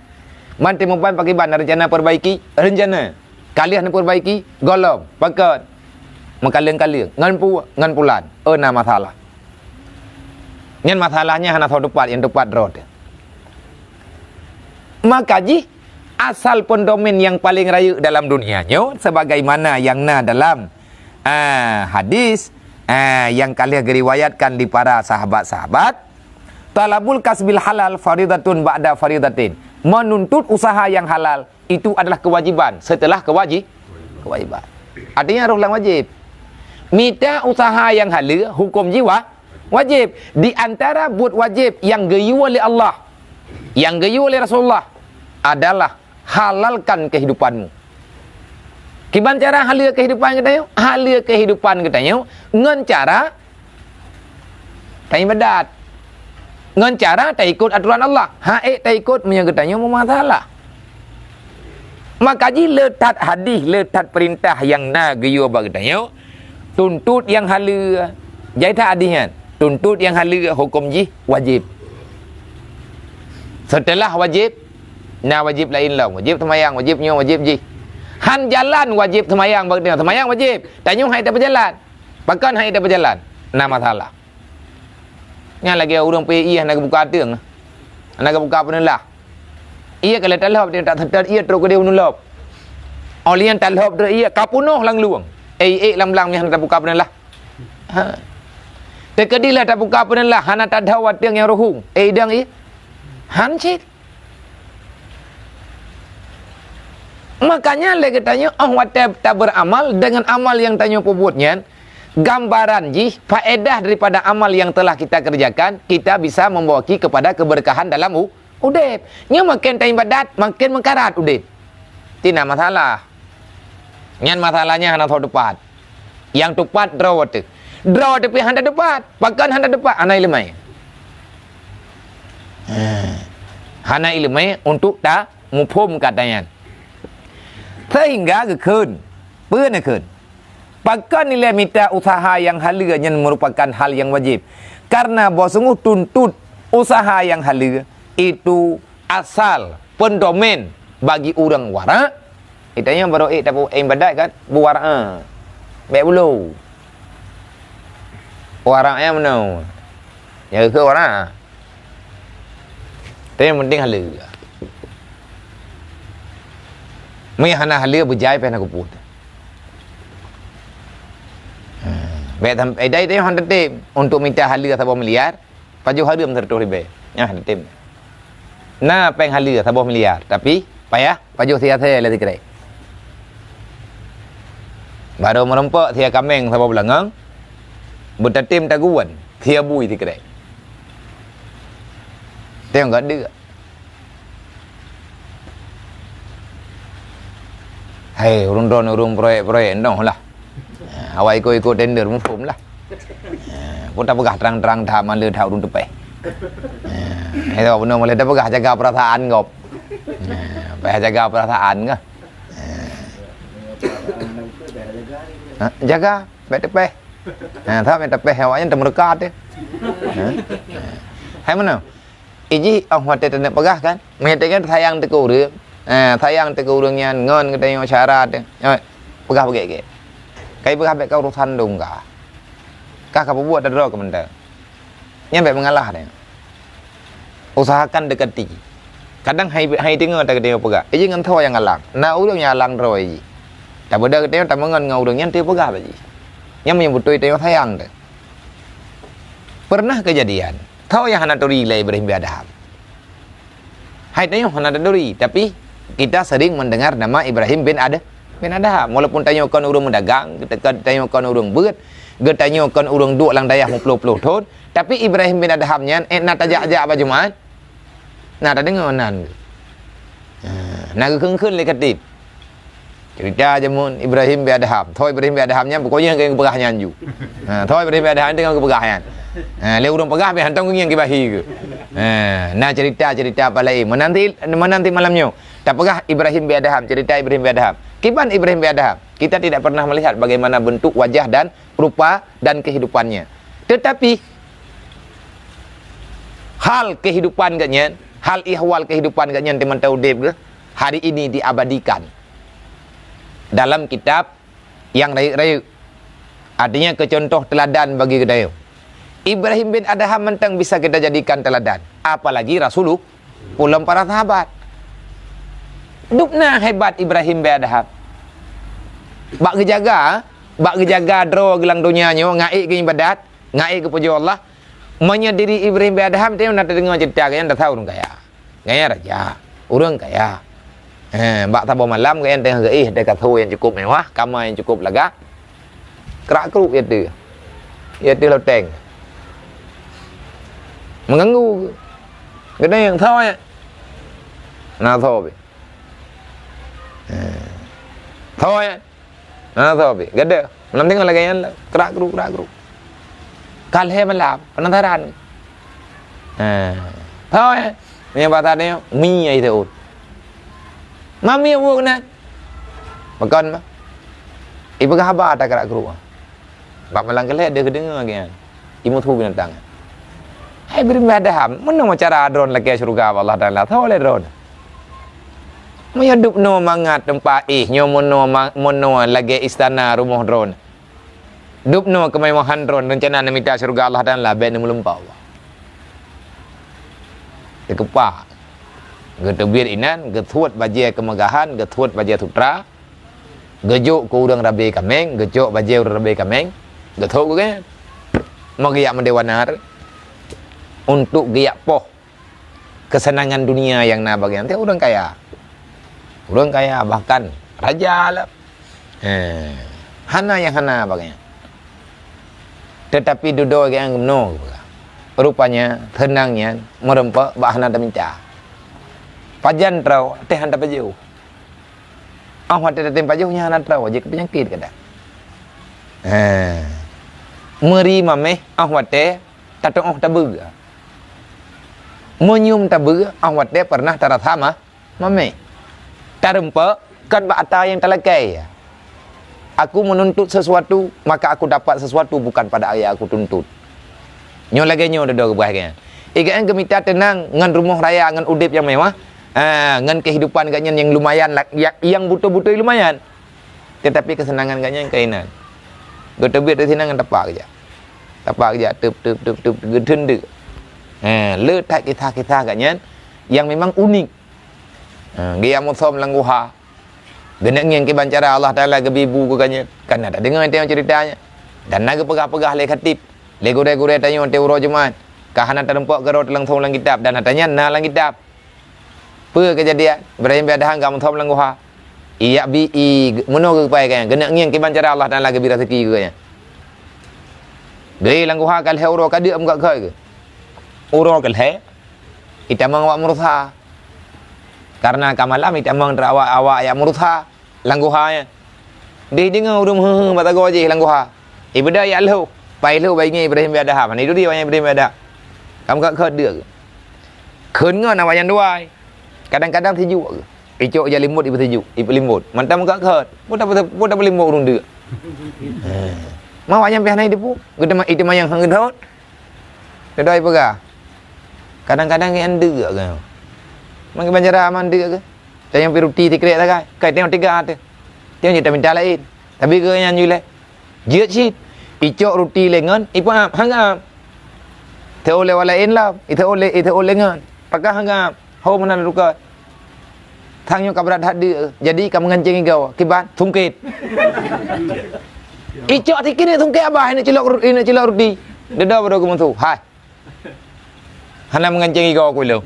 Ban teuh meubeban pakriban, rencana perbaiki, rencana. Ka lheueh neupeurbaiki, gohlom, pakon. Meukaleng-kaleng, ngon pu-, ngon pulan. Oh, na masalah. Nyan masalahnya hana soe tupat, nyang tupat droe teuh. Maka jih, asal peudomen nyang paleng rayeuk dalam dunia nyoe, sebagaimana nyang na dalam, ah, hadis, ah, nyang ka lheueh geuriwayatkan di para sahabat-sahabat, "Talabul kasbil halal faridatun ba'da faridatin." Menuntut usaha yang halal itu adalah kewajiban setelah kewaji-, kewajiban. Artinya, rôh lam wajib. Mita usaha nyang haleue, huköm jih wa-, wajib. Di antara buet wajib nyang geuyue lé Allah, nyang geuyue lé Rasulullah adalah halalkan kehidupanmu. Kiban cara haleue kehidupan geutanyoe? Haleue kehidupan geutanyoe ngon cara taibadat. Ngon cara taikot atoran Allah. Hana ék taikot meunyoe geutanyoe meumasalah. Maka jih le that hadih, le that peurintah nyang na geuyue bak geutanyoe, tuntot nyang haleue. Jai that hadih nyan, tuntot nyang haleue huköm jih wajéb. Seuteulah wajéb, na wajéb laén lom. Wajéb seumayang, wajéb nyoe, wajéb jih. Han jalan wajéb seumayang bak geutanyoe. Seumayang wajéb. Tanyoe han ék tapeujalan. Pakon han ék tapeujalan? Na masalah. Nyan lagée ureuëng pih ié hana geubuka ateueng, hana geubuka peuneulaih. Ié ka lheueh talhôb, dia tak seutôt ié trok keudeh u lôb. Óh lheueh nyan talhôb trok ié ka peunoh lam lueng. Eh, ék lam blang meuh hana tabuka peuneulaih. Ha. Teukeudi lheueh tabuka peuneulaih hana tadhôb ateueng nyang ruhueng. Eh, idong ié. Han cit. Makanya lé geutanyoe óh watée tabeuramal deungon amal nyang tanyoe peubuet nyan, gambaran jih faedah daripada amal yang telah kita kerjakan, kita bisa membawa ki-, kepada keberkahan dalam u-, udeb. Nyoe maken taibadat, maken meukarat udeb. Tina masalah. Nyan masalahnya hana soe tupat. Nyang tupat droe teuh. Droe teuh pih hana tupat. Pakon hana tupat? Hana iéleumé. Ha. Hana iéleumé untuk ta muphom kata nyan. Sehingga geukheun, peue neukheun? Pakon ilée mita usaha nyang haleue nyan merupakan hal nyang wajéb? Karena bahwa sungguh tuntot usaha nyang haleue itu asal peudomen bagi ureuëng warak. Geutanyoe barô ék tapeu-, iébadat kan, beuwarak, bék bulo. Warak nyang meunoe. Nyang keu warak. Tapi nyang penting haleue. Meunyo hana haleue beujai pih hana geupeubuet. Ha, bék tam-, eh, dai teuh han teutem untuk mita haleue saboh miliar. Pajoh hareuem seratus ribèe. Nyan teutem. Na péng haleue saboh miliar, tapi payah pajoh siasée lé sikrek. Barô meurumpok sia kaméng saboh beulangong, beutatem taguan sia bui sikrek. Teuh gak deuk. Hai, ureuëng droen ureuëng proyek-proyek noh lah. Ha, awai ikot-ikot tender muphom lah. Ha, peue tapeugah trang-trang that malée that ureuëng teupeh. Ha, itu beuna malée tapeugah jaga perasaan gob. Ha, payah jaga perasaan kah? Ha. Ha, jaga, bék teupeh. Ha, sabab nyang teupeh awaknyan teumeureuka teuh. Ha. Hai meunoe. Ijih óh watée taneuk peugah kan, meunyoe tanyoe sayang teuh keu ureuëng, eh, sayang teuh keu ureuëng nyan ngon geutanyoe syara teuh, eh, peugah beugét-gét. Kai peugah bék ka urosan dong ka. Kah ka peubuet droe keu mantong. Nyan bék meungalah tanyoe. Usahakan dekati. Kadang hai, hai deungoe ta geutanyoe peugah, ijih ngon tho nyang alang. Na ureuëng nyang alang droe jih. Tabeudôh geutanyoe tameungon ngon ureuëng nyan teuh peugah bak jih. Nyan meunyoe beutôi tanyoe sayang teuh. Pernah kejadian, tho nyang hana turi lé Ibrahim bin Adham. Hai tanyoe hana taturi, tapi kita sering mendengar nama Ibrahim bin Ad-, bin Adham. Walaupun tanyoe kon ureuëng meudagang, kita kon, tanyoe kon ureuëng beuet, geutanyoe kon ureuëng duek lam dayah meuploh-ploh thon, tapi Ibrahim bin Adham nyan, eh, na tajak-jak bak Jumat, na tadeungoe nan. Ha, na geukheun-kheun lé khatib. Cerita jameun Ibrahim bin Adham. Tho Ibrahim bin Adham nyan, pokoknya nyang geupeugah nyan ju. Ha, tho Ibrahim bin Adham teungoh geupeugah nyan. Ha, lé ureuëng peugah, beh hantom ngieng kibahi ke. Ha, na cerita-cerita apa lain. Menanti, menanti malam nyoe. Tapeugah Ibrahim bin Adham, cerita Ibrahim bin Adham. Kiban Ibrahim bin Adham? Kita tidak pernah melihat bagaimana bentuk wajah dan rupa dan kehidupannya. Tetapi, hal kehidupan geuh nyan, hal ihwal kehidupan geuh nyan di masa udeb geuh, hari ini diabadikan dalam kitab nyang rayeuk-rayeuk. Artinya, keu contoh teuladan bagi geutanyoe. Ibrahim bin Adham mantong bisa kita jadikan teuladan, apalagi Rasulullah, ulôn para sahabat. Dubna hebat Ibrahim bin Adham. Bak geujaga, bak geujaga droe geuh lam donya nyoe, ngon ék geuibadat, ngon ék geupujoe Allah. Meunyoe diri Ibrahim bin Adham, tanyoe na tadeungoe cerita geuh nyan, dasar ureuëng kaya. Gaya raja, ureuëng kaya. Eh, bak saboh malam gobnyan teungoh geuéh di kasô nyang cukup mewah, kama nyang cukup lagak. Krak-kruk ié teuh. Ié teuh loteng. Meuganggu. Geutanyoe, "Soe nyan?" "Na soe pih." Eh. "Soe nyan?" "Na soe pih." Geutanyoe. Malam teungoh lagée nyan, krak-kruk, krak-kruk. Ka lhée malam, penasaran. Ha. Soe nyan? Meunyoe basa tanyoe, mi ai teuôt. "Ma mi buet keunan?" "Pakon, ma?" Ipeugah haba ata krak-kruk. Bak malam keulhée deuh geudeungoe lagée nyan. Imeuthu binatang. Hai Ibrahim bin Adham, meunoe cara droeneuh lakée syeuruga bak Allah Taala, soe lé droeneuh? Meunyoe dubnoe mangat teumpat éh nyoe meunoe ma-, meunoe lagée istana rumoh droeneuh. Dubnoe keumewahan droeneuh, reuncana neumita syeuruga Allah Taala, bék neumeulimpah Allah. Teukeupah. Geuteubiet inan, geusuet bajée keumeugahan, geusuet bajée sutra, geujok keu ureuëng rabe kaméng, geucok bajée ureuëng rabe kaméng, geuthok keu geuh. Meugeuyak meudewana rot, untuk geuyak poh keuseunangan dunia nyang na bak geuh nyan. Teuh ureuëng kaya. Ureuëng kaya, bahkan raja lah. Eh, hana nyang hana bak geuh nyan. Teutapi dudoe geuh nyan meunoe geupeugah. Rupanya, seunang nyan meureumpok bak hana teuminta. Pajan troe, teuh hana tapajoh. Óh watée tatem pajoh nyan hana troe, jeuet keu peunyakét kadang. Ha. Meuri maméh óh watée tateuôh tabeue. Meunyium tabeue óh watée peureunah tarasa ma-, maméh. Tareumpok kon bak ata nyang talakée. Aku menuntut sesuatu, maka aku dapat sesuatu bukan pada yang aku tuntut. Nyoe lagée nyoe dudoe geupeugah geuh nyan. Ié geuh nyan geumita teunang ngon rumoh raya ngon udeb nyang mewah, ha, ngon kehidupan geuh nyan nyang lumayan la-, ya-, nyang beutôi-beutôi lumayan. Teutapi keuseunangan geuh nyan keu inan. Geuteubiet di sinan ngon tapak geujak. Tapak geujak, teup, teup, teup, teup, geuteundeuk. Ha, le that kisah-kisah geuh nyan nyang memang unik. Ha, geuyak musöm lam guha. Geuneuk ngieng kiban cara Allah Taala geubri bu keu geuh nyan. Ka na tadeungoe tanyoe ceurita nyan. Dan na geupeugah-peugah lé khatib, lé gurée-gurée tanyoe teuh uroe Jumat. Ka hana tareumpok keudroe langsong lam kitab, dan ata nyan na lam kitab. Peue keujadian? Ibrahim bin Adham ka musöm lam guha. Iyak bi i, meunoe geupai geuh nyan. Geuneuk ngieng kiban cara Allah Taala geubri raseuki keu geuh nyan. Geuéh lam guha ka lhée uroe ka deuk meukot-kot geuh. Uroe keulhée, itamong awak meurusa. Kareuna ka malam, itamong teuk awak, awak yak meurusa lam guha nyan. Deuh deungoe ureuëng meuheuh-heuh bak sagoe jih lam guha. Ibeudôh yak lhôh, pai lhôh bak ingée Ibrahim bin Adham. Hana ituri awak nyan Ibrahim bin Adham. Ka meukot-kot deuk geuh. Kheun ngon awak nyan dua. Kadang-kadang sijuek geuh. Icok ija limbot ipeusijuek, ipeulimbot. Mantong meukot-kot. Peue tapeu-, peue tapeulimbot ureuëng deuk. Ma awak nyan pih hana iteupeue. Geuteuma, iteumayang han geuthon. Dudoe ipeugah. Kadang-kadang geuh nyan deuk geuh. Mangke banjara aman deuk geuh. Tanyoe pih ruti sikrek sagai. Kai tanyoe tiga teuh. Tanyoe jeuet taminta laén. Tapi geuh nyan ju lé. Jeuet cit. Icok ruti lé ngon, ipeuam, han geuam. Iteuôt lé awak laén lom, iteuôt lé, iteuôt lé ngon. Pakon han geuam. Ho meunan rukon. Sang nyoe ka brat that deuk, jadi ka meunganceng igoe. Kiban, sungkét. Icok sikit ni sungkét abah, ini cilok ru-, ini cilok ruti. Dudoe baru geumeusu, "Hai. Hana meunganceng igoe ku lôn.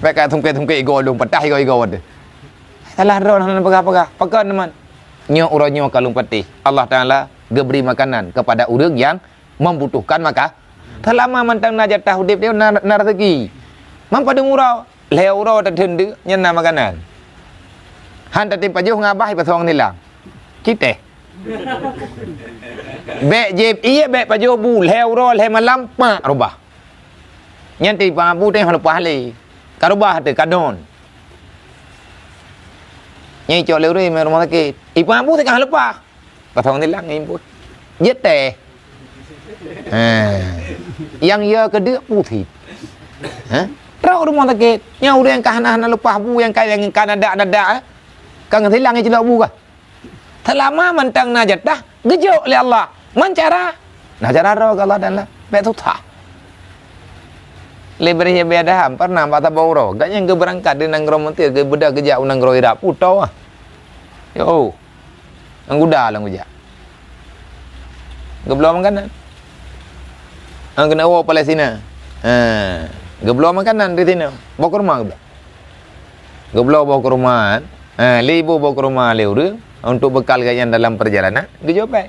Bèk ka thungkét-thungkét igoe lôn, patah igoe-igoe wadoe." Salah droe hana peugah-peugah. Pakon teuma? Nyoe uroe nyoe ka lôn patéh. Allah Taala geubri makanan kepada ureueng nyang membutuhkan maka. Seulama mantong na jatah udép, na, na rezeki. Man padum uroe, lhèe uroe tateun deuk, nyan na makanan. Han tatem pajoh ngon babah ipasong silang. Cit teh. Bèk jieb ié, bèk pajoh bu, lhèe uroe, lhèe malam, pak, reubah. Nyan teuh ipang bu teuh leupah lé. Ka reubah teuh, ka don. Nyan icok lé ureueng mé rumoh sakét. Ipang bu teuh ka leupah. Pasong silang ngimpôt. Jeuet teh. Ha. Nyang ya keudeuk pusit. Ha? Trok rumoh sakét. Nyan ureueng ka hana-hana leupah bu nyang ka, nyang ka nadak-nadak, eh. Ka ngon silang icilok bu kah? Seulama mantong na jatah, geujok lé Allah. Man cara? Na cara droe keu Allah Taala. Bèk susah. Lé Ibrahim bin Adham pernah bak saboh uroe, gobnyan geubeurangkat di nanggroe Mesir, geubeudôh geujak u nanggroe Irak, pu toh ah. Yo. Ngon guda lôn geujak. Geubloe makanan. Ah, keuneuk woe Palestina. Ha, geubloe makanan di sinoe. Boh kurma geubloe. Geubloe boh kurma, ha, lhèe boh boh kurma lé ureueng untuk beukal gobnyan dalam perjalanan, geujok bèe.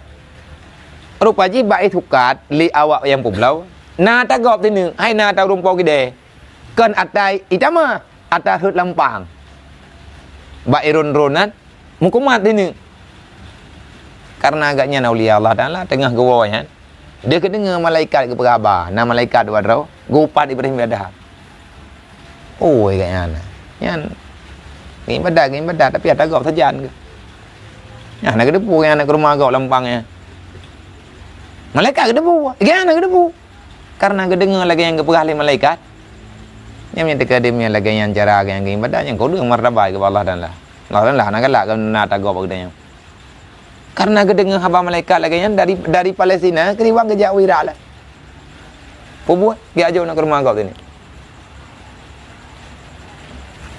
Rupa jih bak isukat lé awak nyang peubloe, na ata gob sineuk, hai na ata ureueng po keudè. Kon ata itamah, ata rhot lampang. Bak irôn-rôn nyan, meukumat sineuk. Kareuna gobnyan aulia Allah Taala teungoh geuwoe nyan, dia geudeungoe malaikat geupeugah haba, na malaikat dua droe, geuupat Ibrahim bin Adham. Oi, gobnyan. Nyan, geuibadat, geuibadat, tapi ata gob sajan geuh. Nyan, na geuteupeue nyan, na keu rumoh gob lampang nyan. Malaikat geuteupeue, gobnyan na geuteupeue. Kareuna geudeungoe lagèe nyang geupeugah lé malaikat, nyan meunyo teuka di meunyo lagèe nyan cara nyang geuibadat, nyan keu ureueng martabat keu Allah Taala. Allah Taala hana galak keu na ata gob bak geutanyoe. Kareuna geudeungoe haba malaikat lagèe nyan dari, dari Palestina, keuriwang geujak u Irak lah. Peubuet, geujak jok na keu rumoh gob teuh nyan.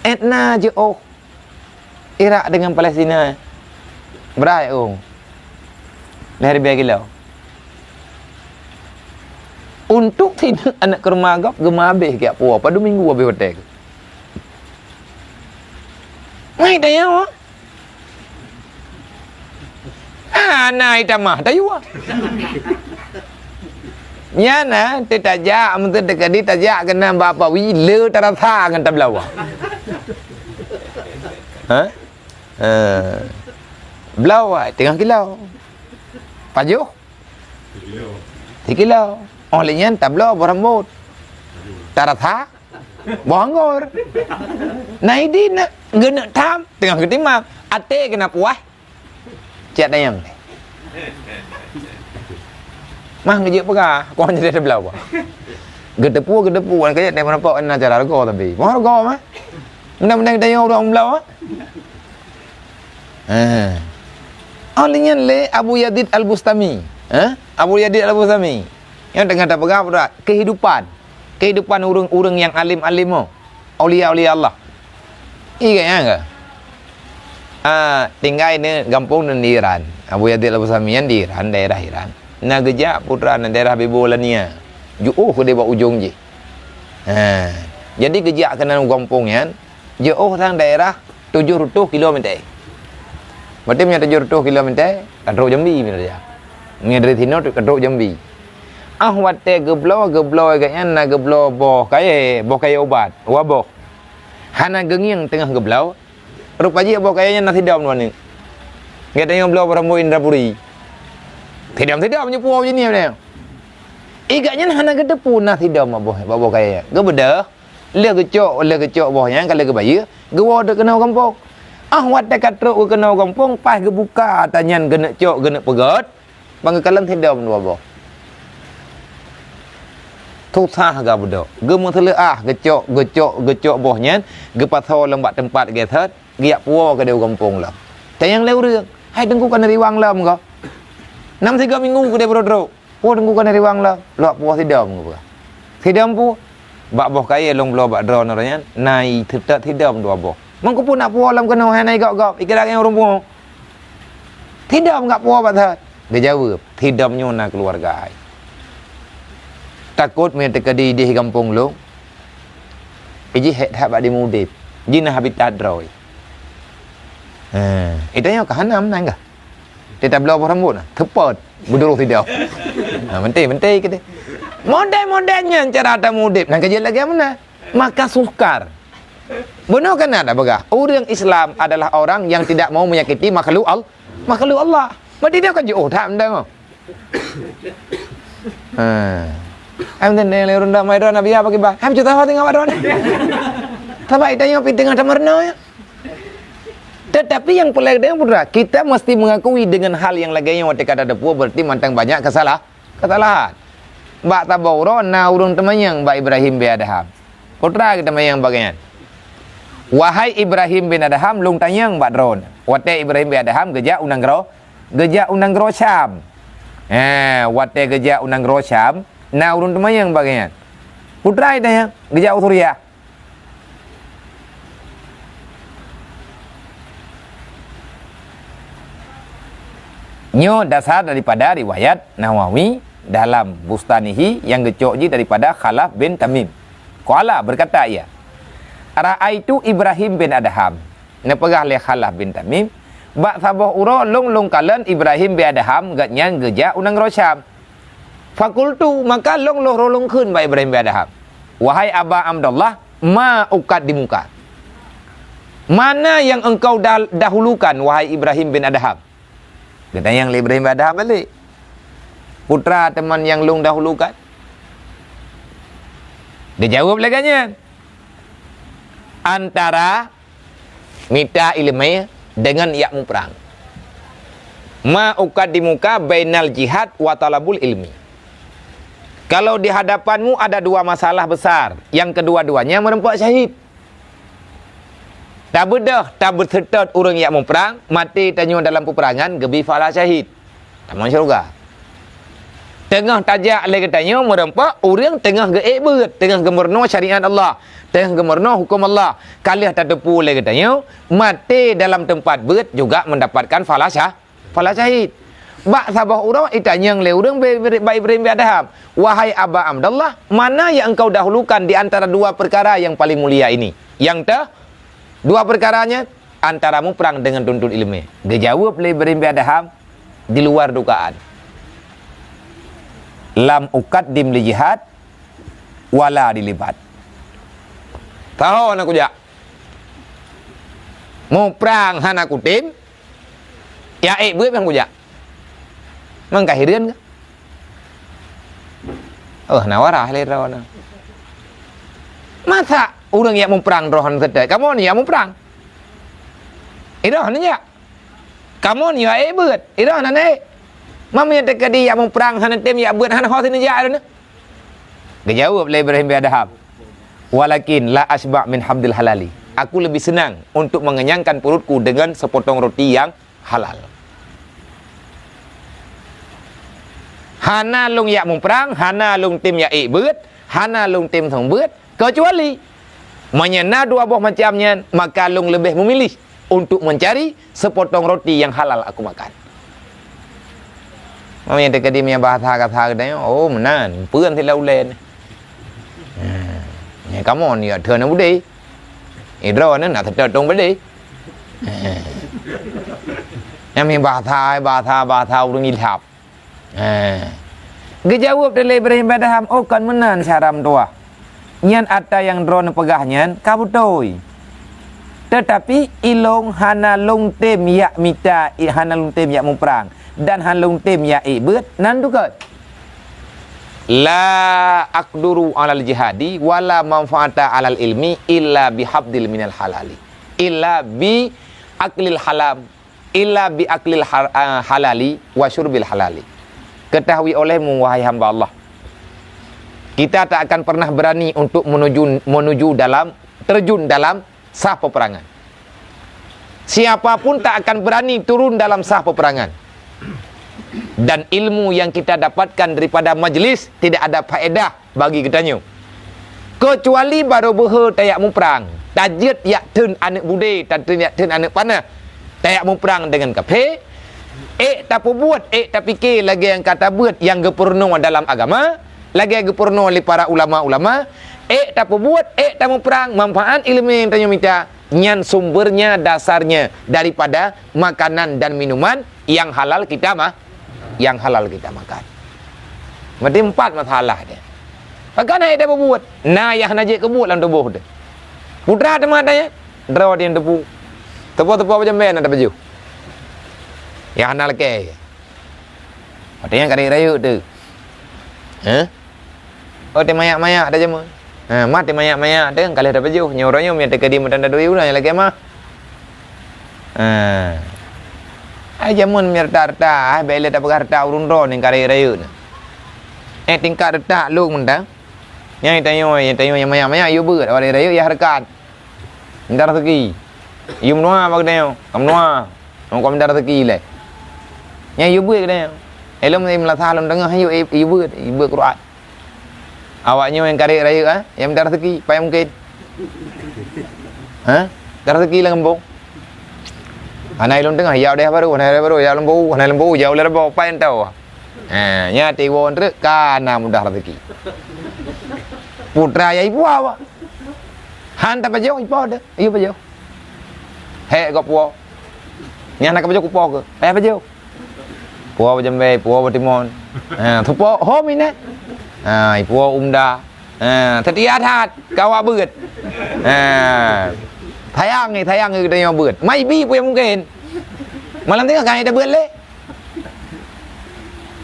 Etna jiôh Irak deungon Palestina. Brat, oh. Lhèe ribèe kilo. Untuk sineuk aneuk keu rumoh gob geumeuhabéh keu puwoe, padum minggu habéh watèe. Mai tayue. Hana itamah tayue. Nyan na, teutajak, meuteuteukadi tajak keunan bak Pak Wi, le tarasa ngon tabloe. Ha? Eh, bloe teungoh kilo. Pajoh? Sikilo. Óh lheueh nyan tabloe boh rambôt. Tarasa boh anggor. Na idin na geuneuk tham teungoh geutimang. Até keuneuk puwah. Cit tanyong. Mah geujeuet peugah, kon jadi tabloe. Geuteupeue, geuteupeue, wan kajak teuh meureumpok na cara rego tapi. Boh rego mah. Meunan-meunan geutanyoe ureueng bloe. Ha. Óh lheueh nyan lé Abu Yazid Al-Bustami. Ha? Abu Yazid Al-Bustami. Nyang teungoh tapeugah brat kehidupan. Kehidupan ureueng-ureueng nyang alim-alim nyoe. Aulia-aulia Allah. Ingat nyan ke? Ah, tinggai di gampông dan di Iran. Abu Yazid Al-Bustami nyan di Iran, daerah Iran. Na geujak putra na daerah Bibolania. Jiôh keudeh bak ujong jih. Ha. Jadi geujak keunan u gampông nyan, jiôh sang daerah tujoh reutôh kilometer. Berarti meunyo tujoh reutôh kilometer, ka trok Jambi meunyo ya. Meunyo dari sinoe ka trok Jambi. Ah watèe geubloe, geubloe gobnyan na geubloe boh kayèe, boh kayèe ubat, dua boh. Hana geungieng teungoh geubloe, rupa jih boh kayèe nyan na sidom dua neuk. Geutanyoe bloe barambôi Indrapuri. Sidom-sidom nyoe puwoe jeunieh nyan. Gobnyan hana geuteupeue na sidom bak boh, bak boh kayèe. Geubeudôh, lheueh geucok, lheueh geucok boh nyan ka lheueh geubayeue, geuwoe teuk keunoe gampông. Ah watèe ka trok keunoe gampông, paih geubuka ata nyan geuneuk cok, geuneuk peugöt, ban geukalon sidom dua boh. Susah geubeudôh, geumeuseuleuah, geucok, geucok, geucok boh nyan, geupasoe lom bak teumpat geusöt, geujak puwoe keudeh u gampông lom. Tanyong lé ureueng, "Hai Teungku, ka neuriwang lom goh?" Nam sigoe minggu keudeh baru trok. "Oh, Teungku, ka neuriwang lom." "Lok puwoe sidom," geupeugah. "Sidom peue?" "Bak boh kayèe lôn bloe bak droeneuh nyan, na iseutôt sidom dua boh." "Meukeupue nak puwoe lom keunoe, hana igop-gop, ikira nyang ureueng pungo." "Sidom gak puwoe bak that." Geujaweueb, "Sidom nyoe na keuluwarga ai." Takot meunyoe teukeudi idéh gampông lôn, ijih hék that bak di mudeb. Jih na habitat droe. Ha, ita nyoe ka hana meunan gah. Teutab bloe boh rambut na, teupot, beudurôh sidroe. Ha, meuntée, meuntée keudeh. Model-model nyan cara tamudeb, nan ka jeuet lagée meunan. Maka sukar. Bunoe kan na tapeugah, ureuëng Islam adalah orang yang tidak mau menyakiti makhluk Al-, makhluk Allah. Berarti dia kan jiôh that meunan. Ha. Ai meunan lé ureuëng dak mai droe Nabi apa kiban? Hai cuta hati ngawat droe. Sabai tanyoe pi teungoh tameurunoe. Tetapi yang perlu dengan putra, kita mesti mengakui dengan hal yang lagée nyoe watée ka tateupeue berarti mantong banyak kesalah-, kesalahan. Bak saboh uroe na ureuëng teumanyong bak Ibrahim bin Adham. Putra geuteumanyong bak gobnyan. Wahai Ibrahim bin Adham, lôn tanyong bak droeneuh. Watée Ibrahim bin Adham geujak u nanggroe, geujak u nanggroe Syam. Eh, watée geujak u nanggroe Syam, na ureuëng teumanyong bak gobnyan. Putra geuteumanyong, geujak u Suriah. Nyoe dasar daripada riwayat Nawawi dalam Bustanihi nyang geucok jih daripada Khalaf bin Tamim. Qala, berkata ia, "Ra'aitu Ibrahim bin Adham." Neupeugah lé Khalaf bin Tamim, "Bak saboh uroe lôn lôn kalon Ibrahim bin Adham, gobnyan geujak u nanggroe Syam. Fakultu, maka lôn lôn roh lôn kheun bak Ibrahim bin Adham, 'Wahai Aba Abdullah, ma uqaddimuka? Mana yang engkau dah-, dahulukan, wahai Ibrahim bin Adham?'" Geutanyong lé Ibrahim bin Adham balik, "Putra teuma nyang lôn dahulukan?" Geujaweueb lé gobnyan, "Antara mita iéleumé deungon jak muprang. Ma uqaddimuka bainal jihad wa talabul ilmi." Kalau di hadapanmu ada dua masalah besar, yang kedua-duanya meureumpok syahid. Tabeudôh, tabeuseutôt ureuëng jak muprang, maté tanyoe dalam peupeurangan, geubri pahala syahid. Tamong syeuruga. Teungoh tajak lé geutanyoe meureumpok ureuëng teungoh geuék beuet, teungoh geumeurunoe syariat Allah, teungoh geumeurunoe huköm Allah. Ka lheueh tateupeue lé geutanyoe, maté dalam teumpat beuet juga meundapatkan pahala syah-, pahala syahid. Bak saboh uroe itanyong lé ureuëng be-, be-, bak Ibrahim bin Adham, "Wahai Aba Abdullah, mana yang engkau dahulukan di antara dua perkara yang paling mulia ini?" Nyang teuh, dua perkara nyan, antara muprang deungon tuntut iéleumé. Geujaweueb lé Ibrahim bin Adham di luar dugaan, "Lam uqaddim li jihad wala li libad." Saho na kujak. Muprang hana kutem, jak ék beuet nyang kujak. Mangka hireuen kah? Oh, na warah lé droeneuh. Masa ureuëng jak muprang droeneuh seutôt? Kamoe nyoe jak muprang. Droeneuh jak. Kamoe nyoe jak ék beuet. Droeneuh na ék. Meunyoe teukeudi jak muprang hana tem jak beuet, hana ho sineuk jak droeneuh. Geujaweueb lé Ibrahim bin Adham, "Walakin la asba' min hamdil halali." Aku lebih senang untuk mengenyangkan perutku dengan sepotong roti yang halal. Hana lôn jak muprang, hana lôn tem jak ék beuet, hana lôn tem song beuet, keucuali meunyoe na dua boh macam nyan, maka lôn leubeh meumilih untuk mencari sepotong roti yang halal aku makan. Oh, nyang teukeudi meunyoe bahasa kasa geutanyoe, oh, meunan, peue sila ulée nyoe. Ha, nyan kamoe nyoe thon budé. Idroe nyan na seutôt tong budé. Ha. Nyan meunan bahasa, bahasa, bahasa ureuëng ilhab. Ha. Geujaweueb lé Ibrahim bin Adham, "Oh, kon meunan syedara meutuwah. Nyan ata nyang droeneuh peugah nyan ka beutôi. Teutapi ilôn hana lôn tem jak mita, i-, hana lôn tem jak muprang, dan hana lôn tem jak ék beuet, nan dukot. La aqduru alal jihadi wala manfaata alal ilmi illa bihafdil minal halali, illa bi aklil halam, illa bi aklil har-, ah, halali wa syurbil halali." Ketahui olehmu, wahai hamba Allah, kita tak akan pernah berani untuk menuju, menuju dalam, terjun dalam saf peperangan. Siapa pun tak akan berani turun dalam saf peperangan. Dan ilmu yang kita dapatkan daripada majlis tidak ada faedah bagi geutanyoe. Keucuali barô beuhe tajak muprang, tajeuet jak theun aneuëk budé, tatheun jak theun aneuëk panah, tajak muprang deungon kaphé, ék tapeubuet, ék tapike lagée nyang ka tabeuet nyang geupeurunoe dalam agama, Lagée geupeurunoe lé para ulama-ulama, ék tapeubuet, ék tamuprang, manfaat ileumé nyang tanyoe mita, nyan sumbernya, dasarnya daripada makanan dan minuman yang halal kita ma-, yang halal kita makan. Berarti empat masalah dia. Pakon hana ék tapeubuet? Na nyang hana jeuet keu buet lam tuboh teuh. Putra teuma tanya, droe teuh nyang teupeu. Teupeu-teupeu macam mana tapajoh? Nyang hana lakée. Watée nyan karek rayeuk teuh. Heh? Oh, teumayak-mayak dah jameun. Ha, mah teumayak-mayak teuh, ka lheueh tapajoh. Nyoe uroe nyoe meunyo teukeudi meutan dadui ulang nyang lagée mah. Ha. Ai jameun meunyo reuta-reuta, ai bèk lé tapeugah reuta ureueng droe nyan karek rayeuk nyan. Eh, tingkat reuta lôn meuntang. Nyan tanyoe, tanyoe nyang mayak-mayak yue beuet, awak rayeuk yah reukat. Minta rezeki. Yue meunoe bak geutanyoe, ka meunoe. Ngon ka minta rezeki lé. Nyan yue beuet geutanyoe. Ilôn meunasah lôn deungoe, yue, yue beuet, yue beuet Quran. Awak nyoe nyang karek rayeuk, ha? Nyang minta rezeki, paih mungken. Ha? Minta rezeki lam gampông. Hana ilôn teungoh, ya udeh baru, hana ilôn baru, ya lembu, hana lembu, ya ulèe rebo, paih tau. Ha, nya tiwoe treuk ka na mudah rezeki. Putra ya ibu awak. Han tapajoh ipo deh, ieu pajoh. Hek gop puo. Nyan na ka pajoh kupo ke? Payah pajoh. Puo bajambé, puo batimon. Ha, tupo ho minat. Ha, ipuo umda. Ha, setia that ka awak beuet. Ha. Sayang ni, sayang ni geutanyoe beuet. Mai bi pun mungken. Malam tengah kan ita beuet lé.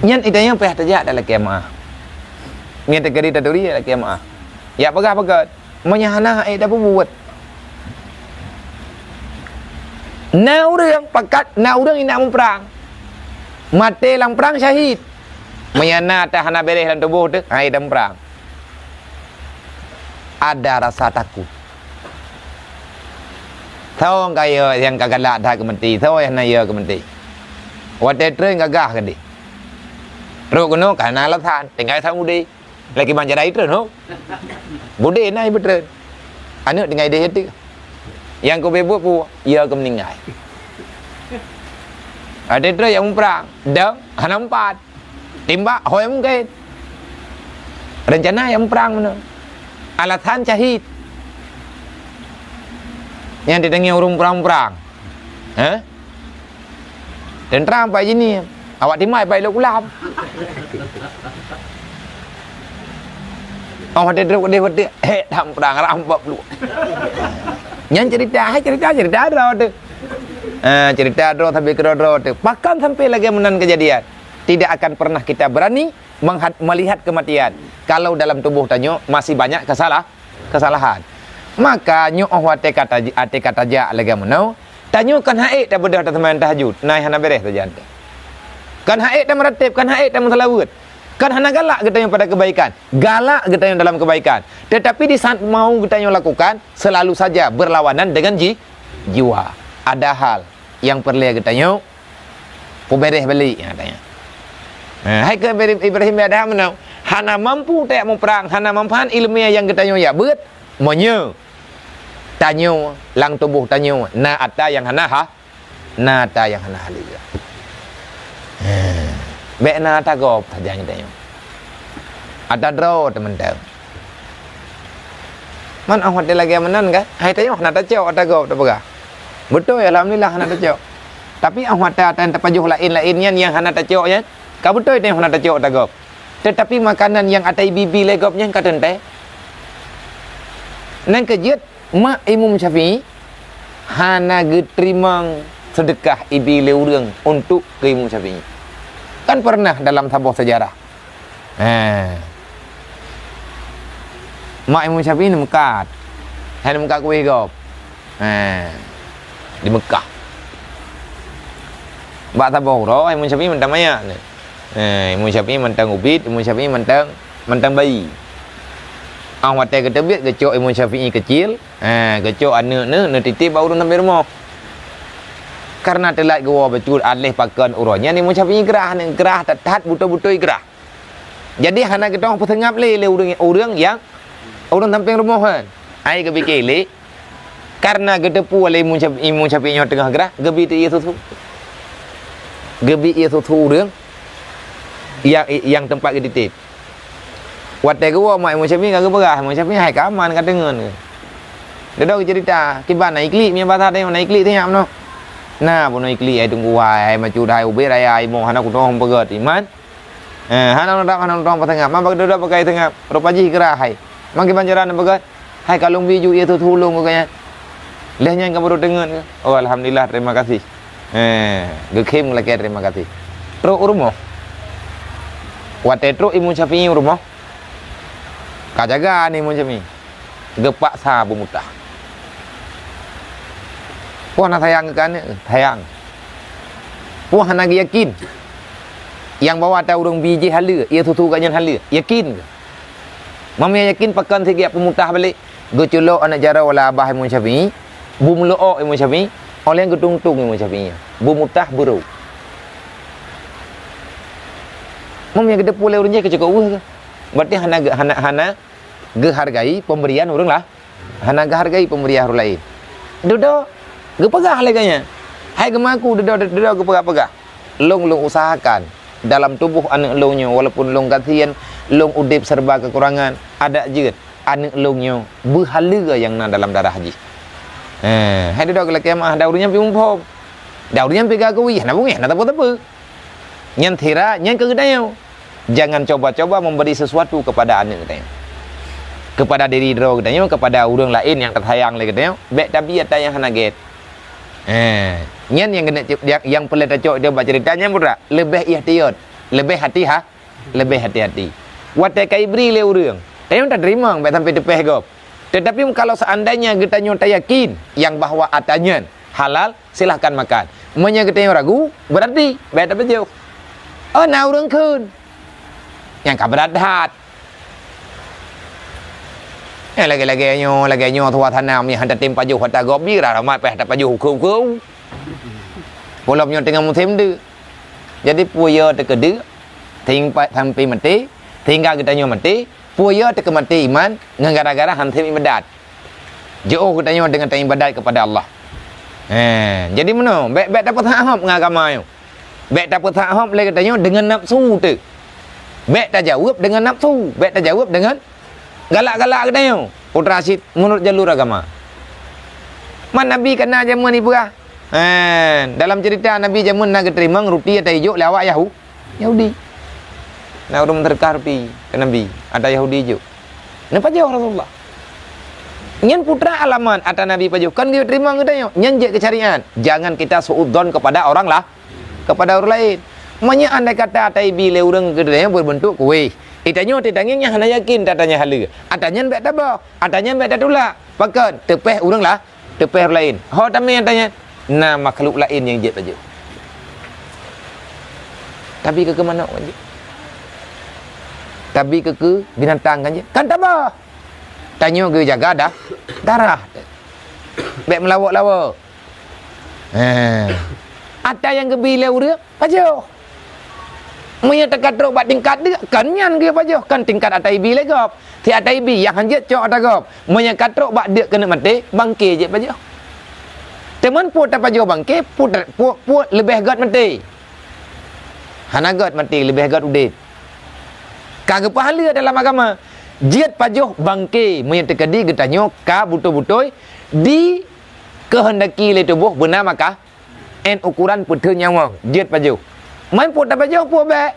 Nyan ita nyang payah tajak dalam kiamah. Nyan teukeudi taturi dalam kiamah. Ya peugah peugah. Meunyo hana ék tapeubuet. Na ureuëng pakat, na ureuëng indak muprang. Maté lam prang syahid. Meunyo na ata hana beres lam tuboh teuh, hai lam prang. Ada rasa takut. Soe nyang ka yo, nyang ka galak that keu meuti, soe nyang na yo keu meuti. Watée treun gagah keudeh. Trok keunoe ka na alasan, tinggai samudé. Lagi manjai treun ho. Budé na ibeutreun. Aneuk tinggai ideh teuh. Nyang keu beuet puo, ya keu meuninggai. Ada treun nyang muprang, dang hana meupat. Timbak hoi mungken. Rencana nyang muprang meunan. Alasan syahid. Nyang dideungoe ureuëng muprang-muprang. Heh? Teuntram pai jih ni, awak timai pai lok ulam. Oh, watée trok udeh watée, hek, tam prang rambak pluek. Nyan cerita, hai cerita, cerita droe teuh. Ah, cerita droe sampai keudroe-droe teuh. Bahkan sampai lagée meunan kejadian, tidak akan pernah kita berani menghat-, melihat kematian kalau dalam tuboh tanyoe masih banyak kesalah-, kesalahan. Maka nyoe oh watée ka taj-, watée ka tajak lagée meunoe, tanyoe kan hana ék tabeudôh taseumayang tahajud, na nyang hana beres sajan. Kan hana ék tameuratéb, kan hana ék tameuseulaweuet. Kan hana galak geutanyoe pada kebaikan, galak geutanyoe dalam kebaikan. Tetapi di saat mau geutanyoe lakukan, selalu saja berlawanan dengan ji-, jiwa. Ada hal nyang peureulée geutanyoe peuberes balik, ya, tanya. Ha, hai keu Ibrahim, Ibrahim bin Adham meunan, hana mampu tajak muprang, hana manfaat ileumé nyang geutanyoe jak beuet, meunyoe tanyoe lam tuboh tanyoe na ata nyang hana ha-, na ata nyang hana haleue. Ha, bék na ata gob sajan geutanyoe. Ata droe teuh mantong. Man oh watée lagée meunan kan, hai tanyoe hana tacok ata gob tapeugah. Beutôi, alhamdulillah hana tacok. Tapi oh watée ata nyang tapajoh laén-laén nyan nyang hana tacok nyan, ka beutôi tanyoe hana tacok ata gob. Tetapi makanan nyang ata ibi-ibi lé gob nyan ka teuntée. Nyang keujeuet, mak Imam Syafi'i hana geuteurimong seudeukah ibi lé ureuëng untuk keu Imam Syafi'i. Kan pernah dalam saboh sejarah. Eh. Mak Imam Syafi'i neumeukat. Hai neumeukat kueh gob. Eh. Di Mekah. Bak saboh uroe Imam Syafi'i mantong manyak ni. Eh, Imam Syafi'i mantong ubit, Imam Syafi'i mantong, mantong bayi. Ah watée geuteubiet geucok Imam Syafi'i keucil, eh, geucok aneuk neuh, neutitip bak ureuëng sampéng rumoh. Karena teulat geuwoe bacut aléh pakon uroe nyan Imam Syafi'i grah, neugrah that-that beutôi-beutôi grah. Jadi hana geutanyoe peuseungab lé, lé ureuëng, ureuëng nyang, ureuëng sampéng rumoh nyan. Ai geupike lé, karena geuteupeue lé Imam Syafi'i, Imam Syafi'i nyoe teungoh grah, geubi teu ié susu. Geubi ié susu ureuëng nyang, nyang teumpat geutitip. Watèe geuwoe mak Imam Syafi'i ka geupeugah, Imam Syafi'i hai ka aman ka deungon. Dudoe geuceurita, kiban na iklik, meunyo basa tanyoe na iklik teuh nyak meunoe. Na bunoe iklik, hai teungku hai, hai macut, hai ubit raya, hai moh, hana kunoe peugöt iman. Eh, hana nurang, hana nurang paseungab. Man bak dudoe pakai seungab, rupa jih geurah hai. Man kiban cara neupeugöt, hai ka lôn bi ju ié thu-thu lôn keu gobnyan. Lheueh nyan ka baru deungon keu. Oh, alhamdulillah, terima kasih. Eh, geukhém lakèe terima kasih. Trok u rumoh. Watèe trok Imam Syafi'i u rumoh, ka jaga ni Imam Syafi'i. Geupaksa beumutah. Poh na sayang keu aneuk, sayang. Poh hana geuyakin. Nyang bahwa ata ureueng bi jih haleue, ié thu-thu gobnyan haleue. Yakin keu? Meunyo yakin, pakon si geujak peumutah balek. Geuculok aneuk jaroe lé abah Imam Syafi'i, beumeulo-ok Imam Syafi'i, óh lheueh geutung-tung Imam Syafi'i, beumutah beurô. Meunyo geuteupeue lé ureueng jih keu cukôp weueh keu. Berarti hana geu-, hana, hana geuhargai pemberian ureueng lah. Hana geuhargai pemberian ureueng laén. Dudoe geupeugah lagèe nyan. Hai geumaku dudoe, dudoe geupeugah-peugah. Lôn, lôn usahakan dalam tuboh aneuk lôn nyoe, walaupun lôn gasien, lôn udeb serba keukurangan, adak jeuet aneuk lôn nyoe beuhaleue nyang na dalam darah jih. Eh, hai dudoe geulakèe meu'ah, dan ureueng nyan pih muphom. Dan ureueng nyan pih geuakui, hana beungèh, hana teupeu-teupeu. Nyan sira, nyan keu geutanyoe. Jangan coba-coba memberi sesuatu kepada aneuk geutanyoe. Kepada diri droe geutanyoe, kepada ureueng laén nyang teusayang lé geutanyoe, bèk tabi ata nyang hana gèt. Eh, nyan nyang keuneuk cit-, nyang, nyang peureulèe tacok bak ceurita nyan, Putra. Leubeh ihtiyat, leubeh hati-ha-, leubeh hati-hati. Watèe ka ibri lé ureueng, tanyoe tateurimong, bèk sampai teupèh gob. Tetapi kalau seandainya geutanyoe tayakin nyang bahwa ata nyan halal, silahkan makan. Meunyo geutanyoe ragu, berarti bèk tapajoh. Oh, na ureueng kheun. Nyang ka brat that. Eh, lagèe-lagèe nyoe, lagèe nyoe suasana, meunyo han tatem pajoh ata gob, bira rahmat payah tapajoh ukeue-ukeue. Gohlom nyoe teungoh musém deuk. Jadi, peue yo teukeudeuek, sehingga sampai maté, sehingga geutanyoe maté, peue yo teukeumati iman ngon gara-gara han sép ibadat. Jiôh geutanyoe deungon taibadat keupada Allah. He, jadi meunoe, bèk, bèk tapeusahob ngon agama nyoe. Bèk tapeusahob lé geutanyoe deungon nafsu teuh. Bèk tajaweueb deungon nafsu, bèk tajaweueb deungon galak-galak geutanyoe. Putra cit meunurot jalur agama. Man Nabi ka na jameun ipeugah. He, dalam ceurita Nabi jameun na geuteurimong ruti ata ijôk lé awak Yahu-, Yahudi. Na ureueng meuseudeukah ruti keu Nabi, ata Yahudi jôk. Neupajoh Rasulullah. Nyan putra alamat ata Nabi pajoh, kon geuteurimong geutanyoe. Nyan jeuet keu syariat. Jangan kita suudzon kepada orang lah, kepada ureueng laén. Meunyoe andai kata ata ibi lé ureueng geutanyoe beubentuk kueh, geutanyoe teutangieng nyan hana yakin ata nyan haleue. Ata nyan bèk taboh, ata nyan bèk tatulak. Pakon? Teupèh ureueng lah, teupèh ureueng laén. Ho tamé ata nyan, na makhluk laén nyang jeuet pajoh. Tabi keu keu manok kan jeuet. Tabi keu keu binatang kan jeuet. Kan taboh. Tanyoe geujaga dah darah. Bèk meulawok-lawok. He. Ata nyang geubi lé ureueng, pajoh. Meunyoe teuka trok bak tingkat deuk, kon nyan geupajoh, kon tingkat ata ibi lé gob. Si ata ibi nyang han jeuet cok ata gob. Meunyoe ka trok bak deuk keuneuk maté, bangké jeuet pajoh. Teuma peue tapajoh bangké, peue, peue, peue leubeh gèt maté. Hana gèt maté, leubeh gèt udép. Ka geupeuhaleue dalam agama. Jeuet pajoh bangké meunyoe teukeudi geutanyoe ka beutôi-beutôi dikeuheundaki lé tuboh beuna maka N ukuran peutheun nyawöng, jeuet pajoh. Man peue tapajoh peue bèk.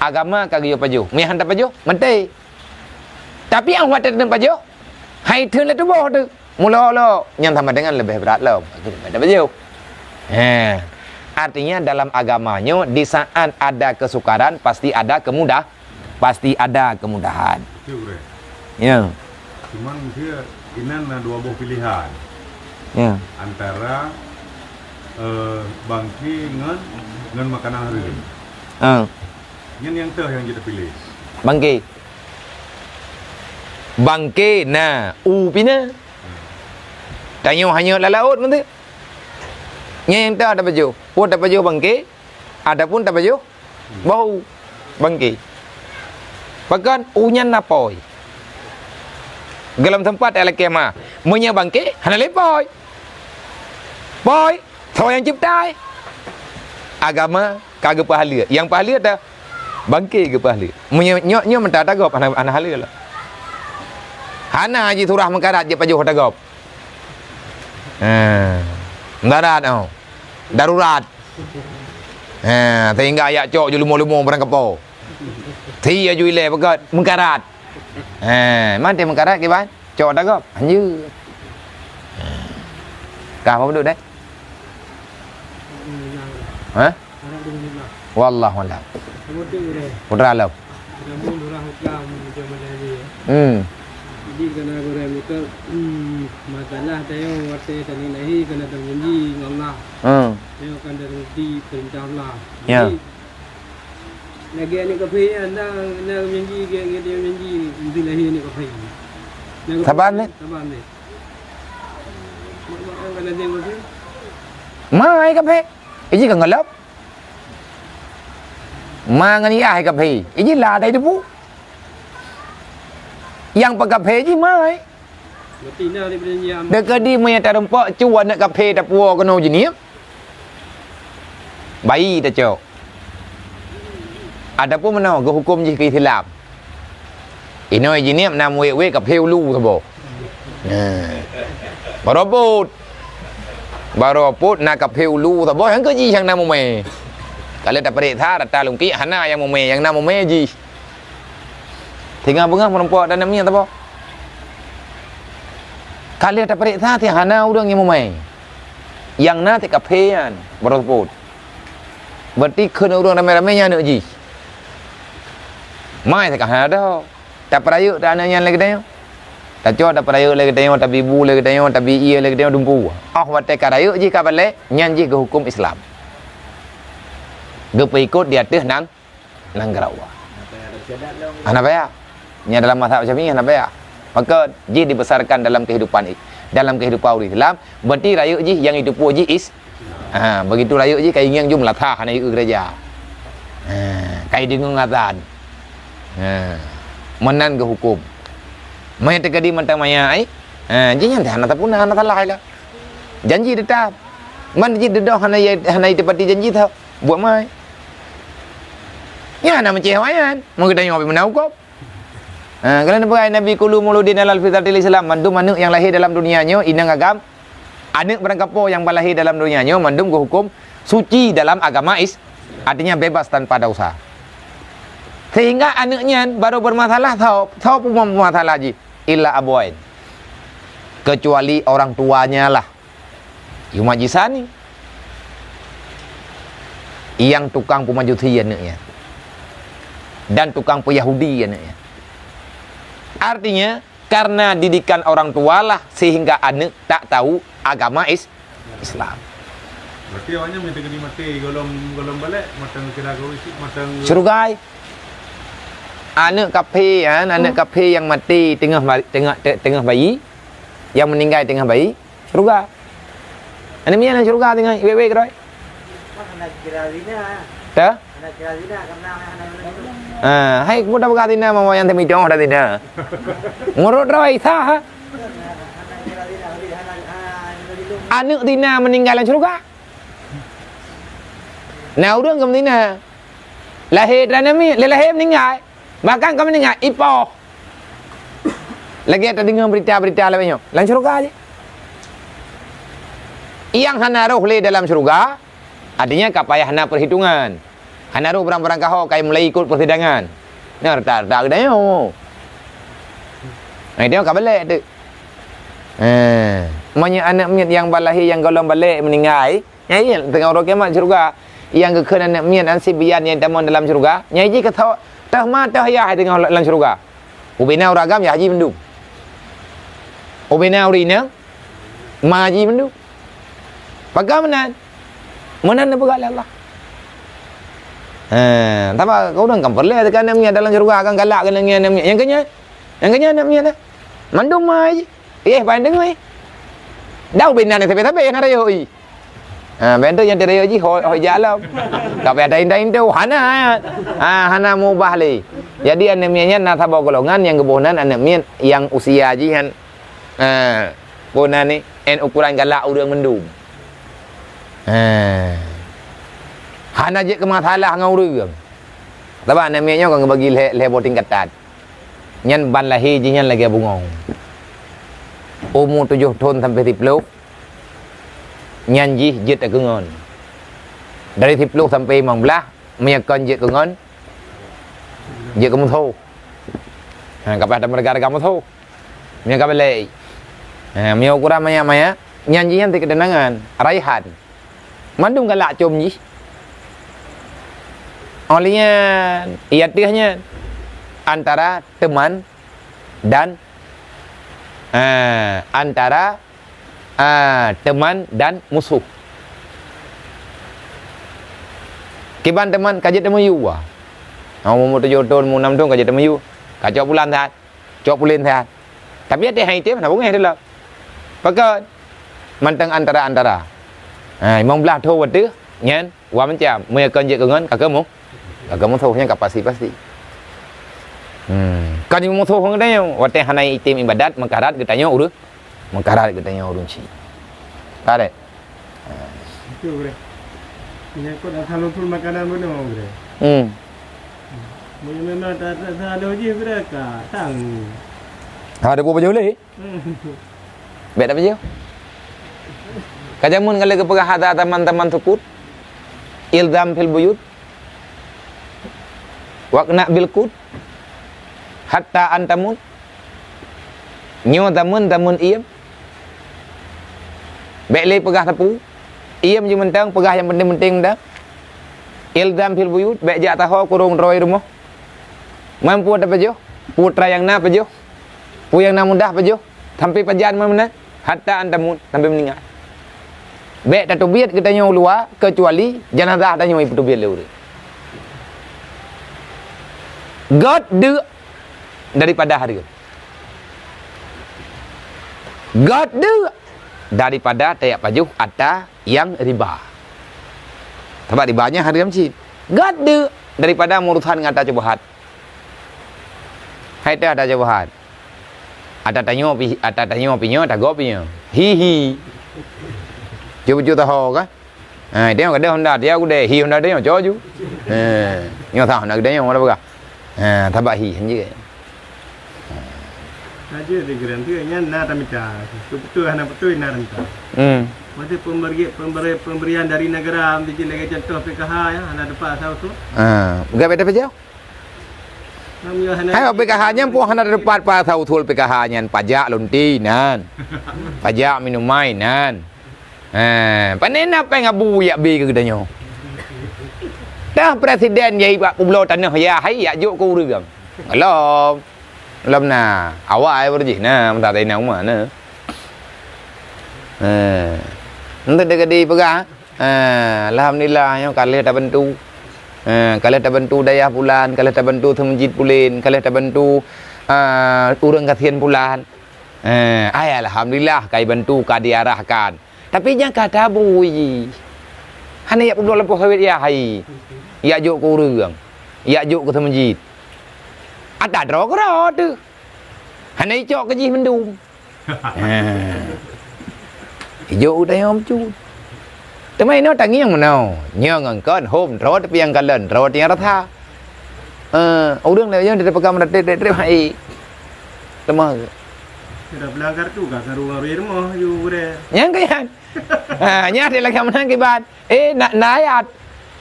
Agama ka geuyue pajoh. Meunyo han tapajoh, maté. Tapi 'oh watèe tapajoh, hai theun lé tuboh teuh. Mulo-lo, nyan sama dengan leubeh brat lom. Bèk tapajoh. He. Artinya dalam agama nyoe, di saat ada kesukaran, pasti ada kemudah-, pasti ada kemudahan. Betul, Bre. Ya. Cuman dia inan na dua boh pilihan. Ya. Antara, eh, bangke ngon, ngon makanan hareuem. Ah. Nyan nyang teuh nyang jeuet piléh. Bangke. Bangke na, u pih na. Tanyoe hanyot lam laôt mantong. Nyan nyang teuh tapajoh. Peue tapajoh bangke, ataupun tapajoh Bau bangke. Pakon? U nyan na pôi. Gohlom teumpat alakèe ma. Meunyoe bangke, hana lé pôi. Pôi, soe nyang cipta? Agama ka geupeuhaleue. Nyang peuhaleue teuh Bangke geupahlé. Meunyoe nyoe, nyoe meuta tagob hana, hana halal. Hana jisurah meukarat jipajoh tagob. Ha. Meukarat, oh. Darurat. Ha, sehingga yak cok ju lumo-lumo barang kapo. Ti aju ilée beugét meukarat. Ha, man teuh meukarat kiban? Cok tagob. Anjeu. Ha. Kah apa beduk deh? Ha? Wallahu a'lam. Putra lo. Hmm. Jadi kana gurée meukeue, hmm, masalah tanyoe watée tanyoe lahé kana tajanji ngon Allah. Hmm. Tanyoe akan taruti peurintah Allah. Ya. Jadi, lagée aneuk kafé nyan, na, na janji, gét, gét, janji, meusti lahé aneuk kafé. Saban deh. Saban deh. Mak, mak, kan ada yang kafé? Ma ai kafé. Iji kan galap. Ma ngon yah kafé. Iji la dai debu. Nyang peukafé jih ma ai. Berarti na di perjanjian. Deukadi meunyo tarumpok cu aneuk kafé tapuwoe keunoe jiniep. Bayi tacok. Ataupun meunoe geuhuköm jih keu Islam. Inoe jiniep na muwét-wét kafé ulu saboh. Nah. Baroe put. Baroe put na kafé ulu saboh nyang keu jih nyang na mumé. Kalau tapareksa data lungkik hana nyang mumé, nyang na mumé jih. Singoh beungoh meurumpok dan miet saboh. Kalau tapareksa ti hana ureuëng nyang mumé. Nyang na ti kafé nyan baroe put. Berarti kheun ureuëng ramé-ramé nyan aneuk jih. Mai teuka hana doh. Tapeurayeuk ta aneuk nyan lé geutanyoe. Tacok tapeurayeuk lé geutanyoe, tabi bu lé geutanyoe, tabi ié lé geutanyoe dumpu. Oh watée ka rayeuk jih ka balek, nyan jih geuhuköm Islam. Geupeuikot di ateueh nang nanggroe. Hana payah. Nya dalam mazhab Syafi'i hana payah. Maka jih dibesarkan dalam kehidupan i-, dalam kehidupan ureuëng Islam, berarti rayeuk jih nyang jiteupeue jih is-, ha, begitu rayeuk jih ka ingieng jum latha hana ieu gereja. Ha, ka ideungoe azan. Ha, meunan geuhuköm. Meunan teukadi mantong maya ai. Ha, jih nyan hana tapuna, hana salah ai lah. Janji teutap. Man jih dudoe hana ye-, hana itepati janji tho. Buet mai. Nyan na meucéh awaknyan. Meugeudanyong pih meunan hukôm. Ha, keunan peugah Nabi, "Kullu mauludin alal fitratil Islam." Mandum aneuk nyang lahé dalam dunia nyoe inong agam. Aneuk barangkapo nyang balahé dalam dunia nyoe mandum geuhukôm suci dalam agama Is-, artinya bebas tanpa dosa. Sehingga aneuk nyan baru bermasalah, tho, tho peumasalah jih. Illa abawain. Kecuali orang tuanya lah. Yuma jisani. Nyang tukang peumajusi aneuk nyan. Dan tukang peuyahudi aneuk nyan. Artinya, karena didikan orang tua lah sehingga aneuk tak tahu agama Is-, Islam. Berarti awaknyan meunyo teukeuneuk maté golom, golom balek, mantong kira keu isi, mantong syurga. Aneuk kafé, kan, aneuk kafé nyang maté teungoh ma-, teungoh, te-, teungoh bayi, nyang meuninggai teungoh bayi, syurga. Aneuk miet lam syurga teungoh wék-wék keudroe. Tah? Ah, hai, kamu dah peugah tina, mama nyang teumidoh dah tina. Ngurut droe Isa, ha? Aneuk tina meuninggai lam syurga. Na ureueng ka meutina. Lahé tina aneuk miet, lé lahé meuninggai. Bahkan ka meuninggai, ipoh. Lagèe tadeungoe beurita-beurita lagèe nyoe, lam syeuruga jih. Nyang hana roh lé dalam syeuruga, artinya ka payah na peuhitongan. Hana roh barang-barang kaho ka mulai ikot peusidangan. Nyan rata-rata geutanyoe. Nah, itu ka balek tu. Eh, meunyoe aneuk miet nyang balahé nyang gohlom balek meuninggai, nyan teungoh uroe kiamat syeuruga. Nyang geukheun aneuk miet nyan sibian nyang tamong dalam syeuruga, nyan jih keu toh, toh ma toh yah teungoh lam syeuruga. Ubena ureueng agam yah jih mandum. Ubena ureueng inong ma jih mandum. Pakon meunan? Meunan neupeugah lé Allah. Ha, tapi ureueng kan peureulèe teuka aneuk miet dalam syeuruga kan galak keu aneuk miet, aneuk miet. Nyang keu nyan, nyang keu nyan aneuk miet nyan. Mandum ma jih. Eh, pajan deungoe. Dah ubena sabe-sabe na rayeuk i. Ha, ben tu nyang teurayeuk jih ho, ho ijak lom. Ka payah tainta-inta, hana. Ha, hana mubah lé. Jadi aneuk miet nyan na saboh golongan nyang geuboh nan aneuk miet nyang usia jih nyan, ha, boh nan ni, en ukuran galak ureueng mandum. Ha. Hana jeuet keu masalah ngon ureueng. Sabab aneuk miet nyoe ka geubagi lhèe, lhèe boh tingkatan. Nyan ban lahé jih nyan lagèe bungöng. Umu tujoh thon sampai siplôh, nyan jih jeuet keu ngon. Dari siplôh sampai limong blah, meunyoe kon jeuet keu ngon, jeuet keu musoh. Ha, ka paih tameureuga-reuga musoh. Meunyoe ka balek. Ha, meunyoe ukuran manyak-manyak, nyan jih nyan teukeunangan, raihan. Mandum galak com jih. Óh lheueh nyan, i ateueh nyan, antara teman dan, eh, antara, eh, teman dan musuh. Kiban teman ka jeuet teumiyueb. Ha, umu tujoh thon, umu nam thon ka jeuet teumiyueb. Ka cok pulan that. Cok pulen that. Tapi até hai tem hana beungéh dilom. Pakon? Mantong antara-antara. Ha, limong blah thon watèe nyan, wa macam. Meunyoe kon jeuet keu ngon, ka keumu. Ka keumu soh nyan ka pasti-pasti. Hmm. Kon jeuet musoh ngon geutanyoe, watèe hana item ibadat, meukarat geutanyoe ureueng. Meukarat geutanyoe ureueng chik. Ka deh? Itu, bre. Menyangkut asal usul makanan bunoe, bre. Hmm. Meunyoe memang tak, tak salah jih, bre, ka tang. Ha, ada buah baju leh? Hmm. Bèk dah baju. Ka jameun kali geupeugah ada taman-taman sukut. Ilzam fil buyut. Waqna bil qut. Hatta antamut. Nyoe tameun-tameun iem. Bèk lé peugah sapeue. Iem jih mantong, peugah nyang penting-penting mantong. Ilzam fil buyut, bèk jak taho kurong droe rumoh. Man peue tapajoh, peue atra nyang na pajoh, peue nyang na mudah pajoh, sampai pajan man meunan, hatta antamut, sampai meuninggai. Bèk tateubiet geutanyoe u luwa, keucuali janazah tanyoe ipeuteubiet lé ureueng. Göt deuk daripada hareuem. Göt deuk daripada tajak pajoh ata nyang riba. Sabab riba nyan hareuem cit. Göt deuk daripada meurusan ngon ata syubhat. Hai teuh ata syubhat. Ata tanyoe pi, ata tanyoe pi nyoe, tagob pi nyoe. Hi, hi. Cuba-cuba taho ka? Ha, tengok ada Honda, dia udah hi Honda dia, cok ju. Ha, nyoe sah Honda dia, nyoe ada peugah. Ha, tabak hi, hanjeuet. Raja di Geurang tu nyan na tamita. Betul hana betul na tamita. Hmm. Masa pemberi, pemberi, pemberian dari negara, ambil lagi contoh P K H ya, hana dapat asal usul. Ha, peugah beda peja? Hai, P K H nyan pun hana dapat pa asal usul P K H nyan, pajak lonti nan. Pajak minumai nan. Ha, pane na péng abu yak bi keu geutanyoe. Tah presiden jai bak peubloe tanoh ya hai yak jok keu ureueng. Lom. Lom na. Awai baru jih na, meuta tai na uma na. Ha. Untuk dekat di peugah. Ha, alhamdulillah nyoe ka lheueh tabantu. Ha, ka lheueh tabantu dayah pulan, ka lheueh tabantu seumeujid pulen, ka lheueh tabantu, ha, ureueng gasien pulan. Ha, ai alhamdulillah ka ibantu, ka diarahkan. Tapi nyang ka tabui jih. Hana yak peubloe lampôh sawét ya hai. Yak jok keu ureueng. Yak jok keu seumeujid. Ata droe keudroe teuh. Hana icok keu jih mandum. Ha. Ijok u dayong meucut. Teuma inoe tangieng meunoe. Nyoe ngon kon hom droe tapi nyang kalon, droe tapi nyang rasa. Eh, ureueng lagèe nyoe dipeugah meuratéb trép-trép hai. Teuma. Sudah pelanggar tu ka karu-karu rumoh ju gurèe. Nyang kaya. Ha, nyan lagèe meunan kiban. Eh, na, na ayat.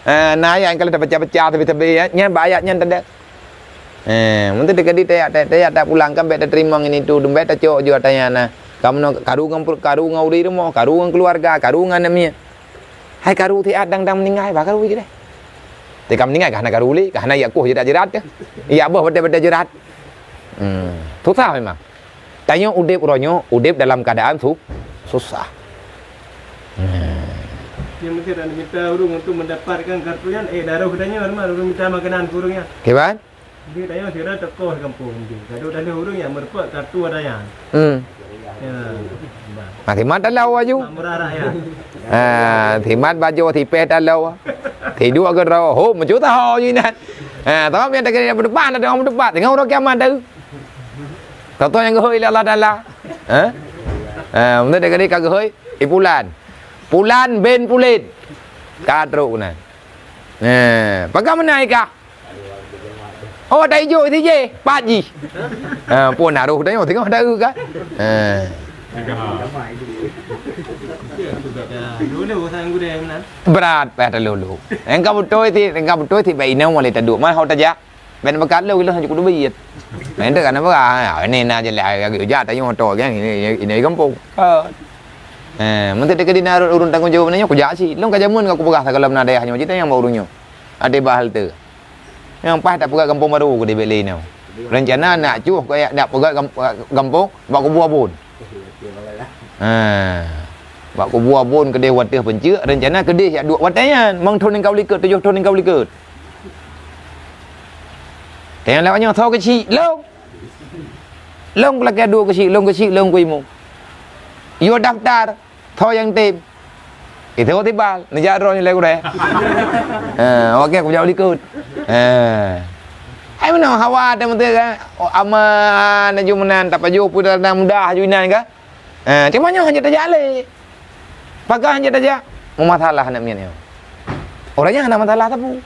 Ha, na ayat kalau terpecah-pecah tapi-tapi ya. Nyan bak ayat nyan tanda. Eh, mungkin tadi tayak, tayak, tayak tak pulang kan bèk tateurimong ini tu, dumbet tacok jua tanya nah. Kamu nak karu ngan per-, karu ngan uri rumoh, karu ngan keluarga, karu ngan namiet. Hai karu tiat dang-dang meuninggai, bah karu gitu deh. Teka meuninggai kah na karu lé, kah na yak kuh jerat-jerat ke? Yak boh beda-beda jerat. Hmm, susah memang. Tanyoe udép uroe nyoe, udép dalam keadaan su-, susah. Hmm. Yang mesti ada minta urung untuk mendapatkan kartu nyan, eh, daruh tanyoe, urung minta makanan ke urung nyan. Kiban? Jadi tanyoe sira tokoh kampung tu. Gaduh tanyoe urung yang merupakan kartu ada nyan. Hmm. Ya. Nah, simat dalau aju. Mak murah rakyat. Ah, simat baju sipeh dalau. Tiduk ke draw. Ho, mencuta ho jinan. Ah, tapi yang tak kena berdepan ada orang berdepan. Tengok orang kiamat tu. Toto nyang geuhôi lé Allah Taala. Ha? Ha, meunan dek ka geuhôi, i pulan. Pulan bin pulen. Ka trok na. Ha, peugah meunan ka. Oh, ata ijo si jih, pat jih. Ha, pun na roh tanyoe teungoh taeu kan. Ha. Brat payah talulu. Engka beutôi si, engka beutôi si bak inong walai taduek. Man ho tajak. Ben bekat lôn ilong hana cukup duit. Nah, itu kan apa? Ha, ini na jelas lagi jak tanyoe to kan ini, ini, ini gampông. Ha. Ha, meuntri teuka di na ureueng tanggong jaweueb nyoe kujak si. Lôn ka jameun ka kupeugah sagohlom na dayah nyoe, cit nyang bak ureueng nyoe. Ada bah halte. Nyang paih tapeugah gampông baru keudeh bek lé nyoe. Rencana nak cuh keu nak peugah gam-, gampông bak kubu abon. Ha. Bak kubu abon keudeh wateuh peunceuk, rencana keudeh yak duek watèe nyan, mang thon ningkau likot, tujoh thon ningkau likot. Teunyang lewat nyoe tho keuchik, lôn. Lôn lakèe duek keuchik, lôn keuchik, lôn kuimu. Yo daftar. Tho nyang tem. Itu tiba, neujak droe nyoe lé gurèe. Ha, oke, aku jaweueb likot. Ha. Hai meunoe hawa teumeuteu kan. Oh, aman aju meunan tapajoh peue dalam mudah aju inan kan. Ha, cuma nyoe hana tajak lé. Paga hana tajak. Meumasalah aneuk miet nyoe. Orang nyan hana masalah sapeue.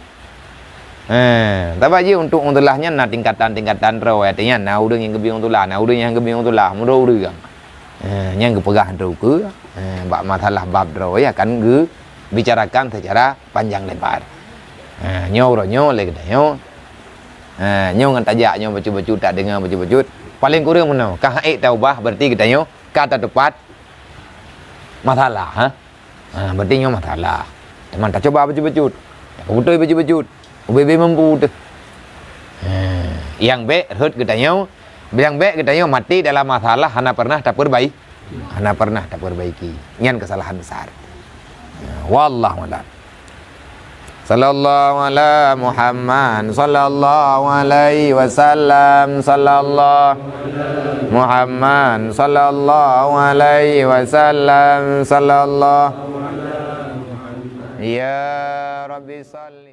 Eh, tapi jih untuk ureueng tulah nyan na tingkatan-tingkatan droe, artinya na ureueng nyang geubri ureueng tulah, na ureueng nyang geubri ureueng tulah, meudroe ureueng. Eh, nyang geupeugah droe keue, eh, bak masalah bab droe ya kan geubicarakan secara panjang lebar. Eh, nyoe uroe nyoe lé geutanyoe. Eh, nyoe ngon tajak nyoe bacut-bacut tak deungoe bacut-bacut. Paling kureueng meunoe, ka hana ék taubah berarti geutanyoe ka tatupat masalah, ha? Ha, berarti nyoe masalah. Teuma tacuba bacut-bacut. Beutôi bacut-bacut. Ubé-bé mampu teuh. Ha, nyang bèk rhot geutanyoe, nyang bèk geutanyoe maté dalam masalah hana pernah tapeurbai-, hana pernah tapeurbaiki. Nyan kesalahan besar. Ha, wallahu a'lam. Sallallahu ala Muhammad, sallallahu alaihi wasallam, sallallahu Muhammad, sallallahu alaihi wasallam, sallallahu Ya Rabbi salli.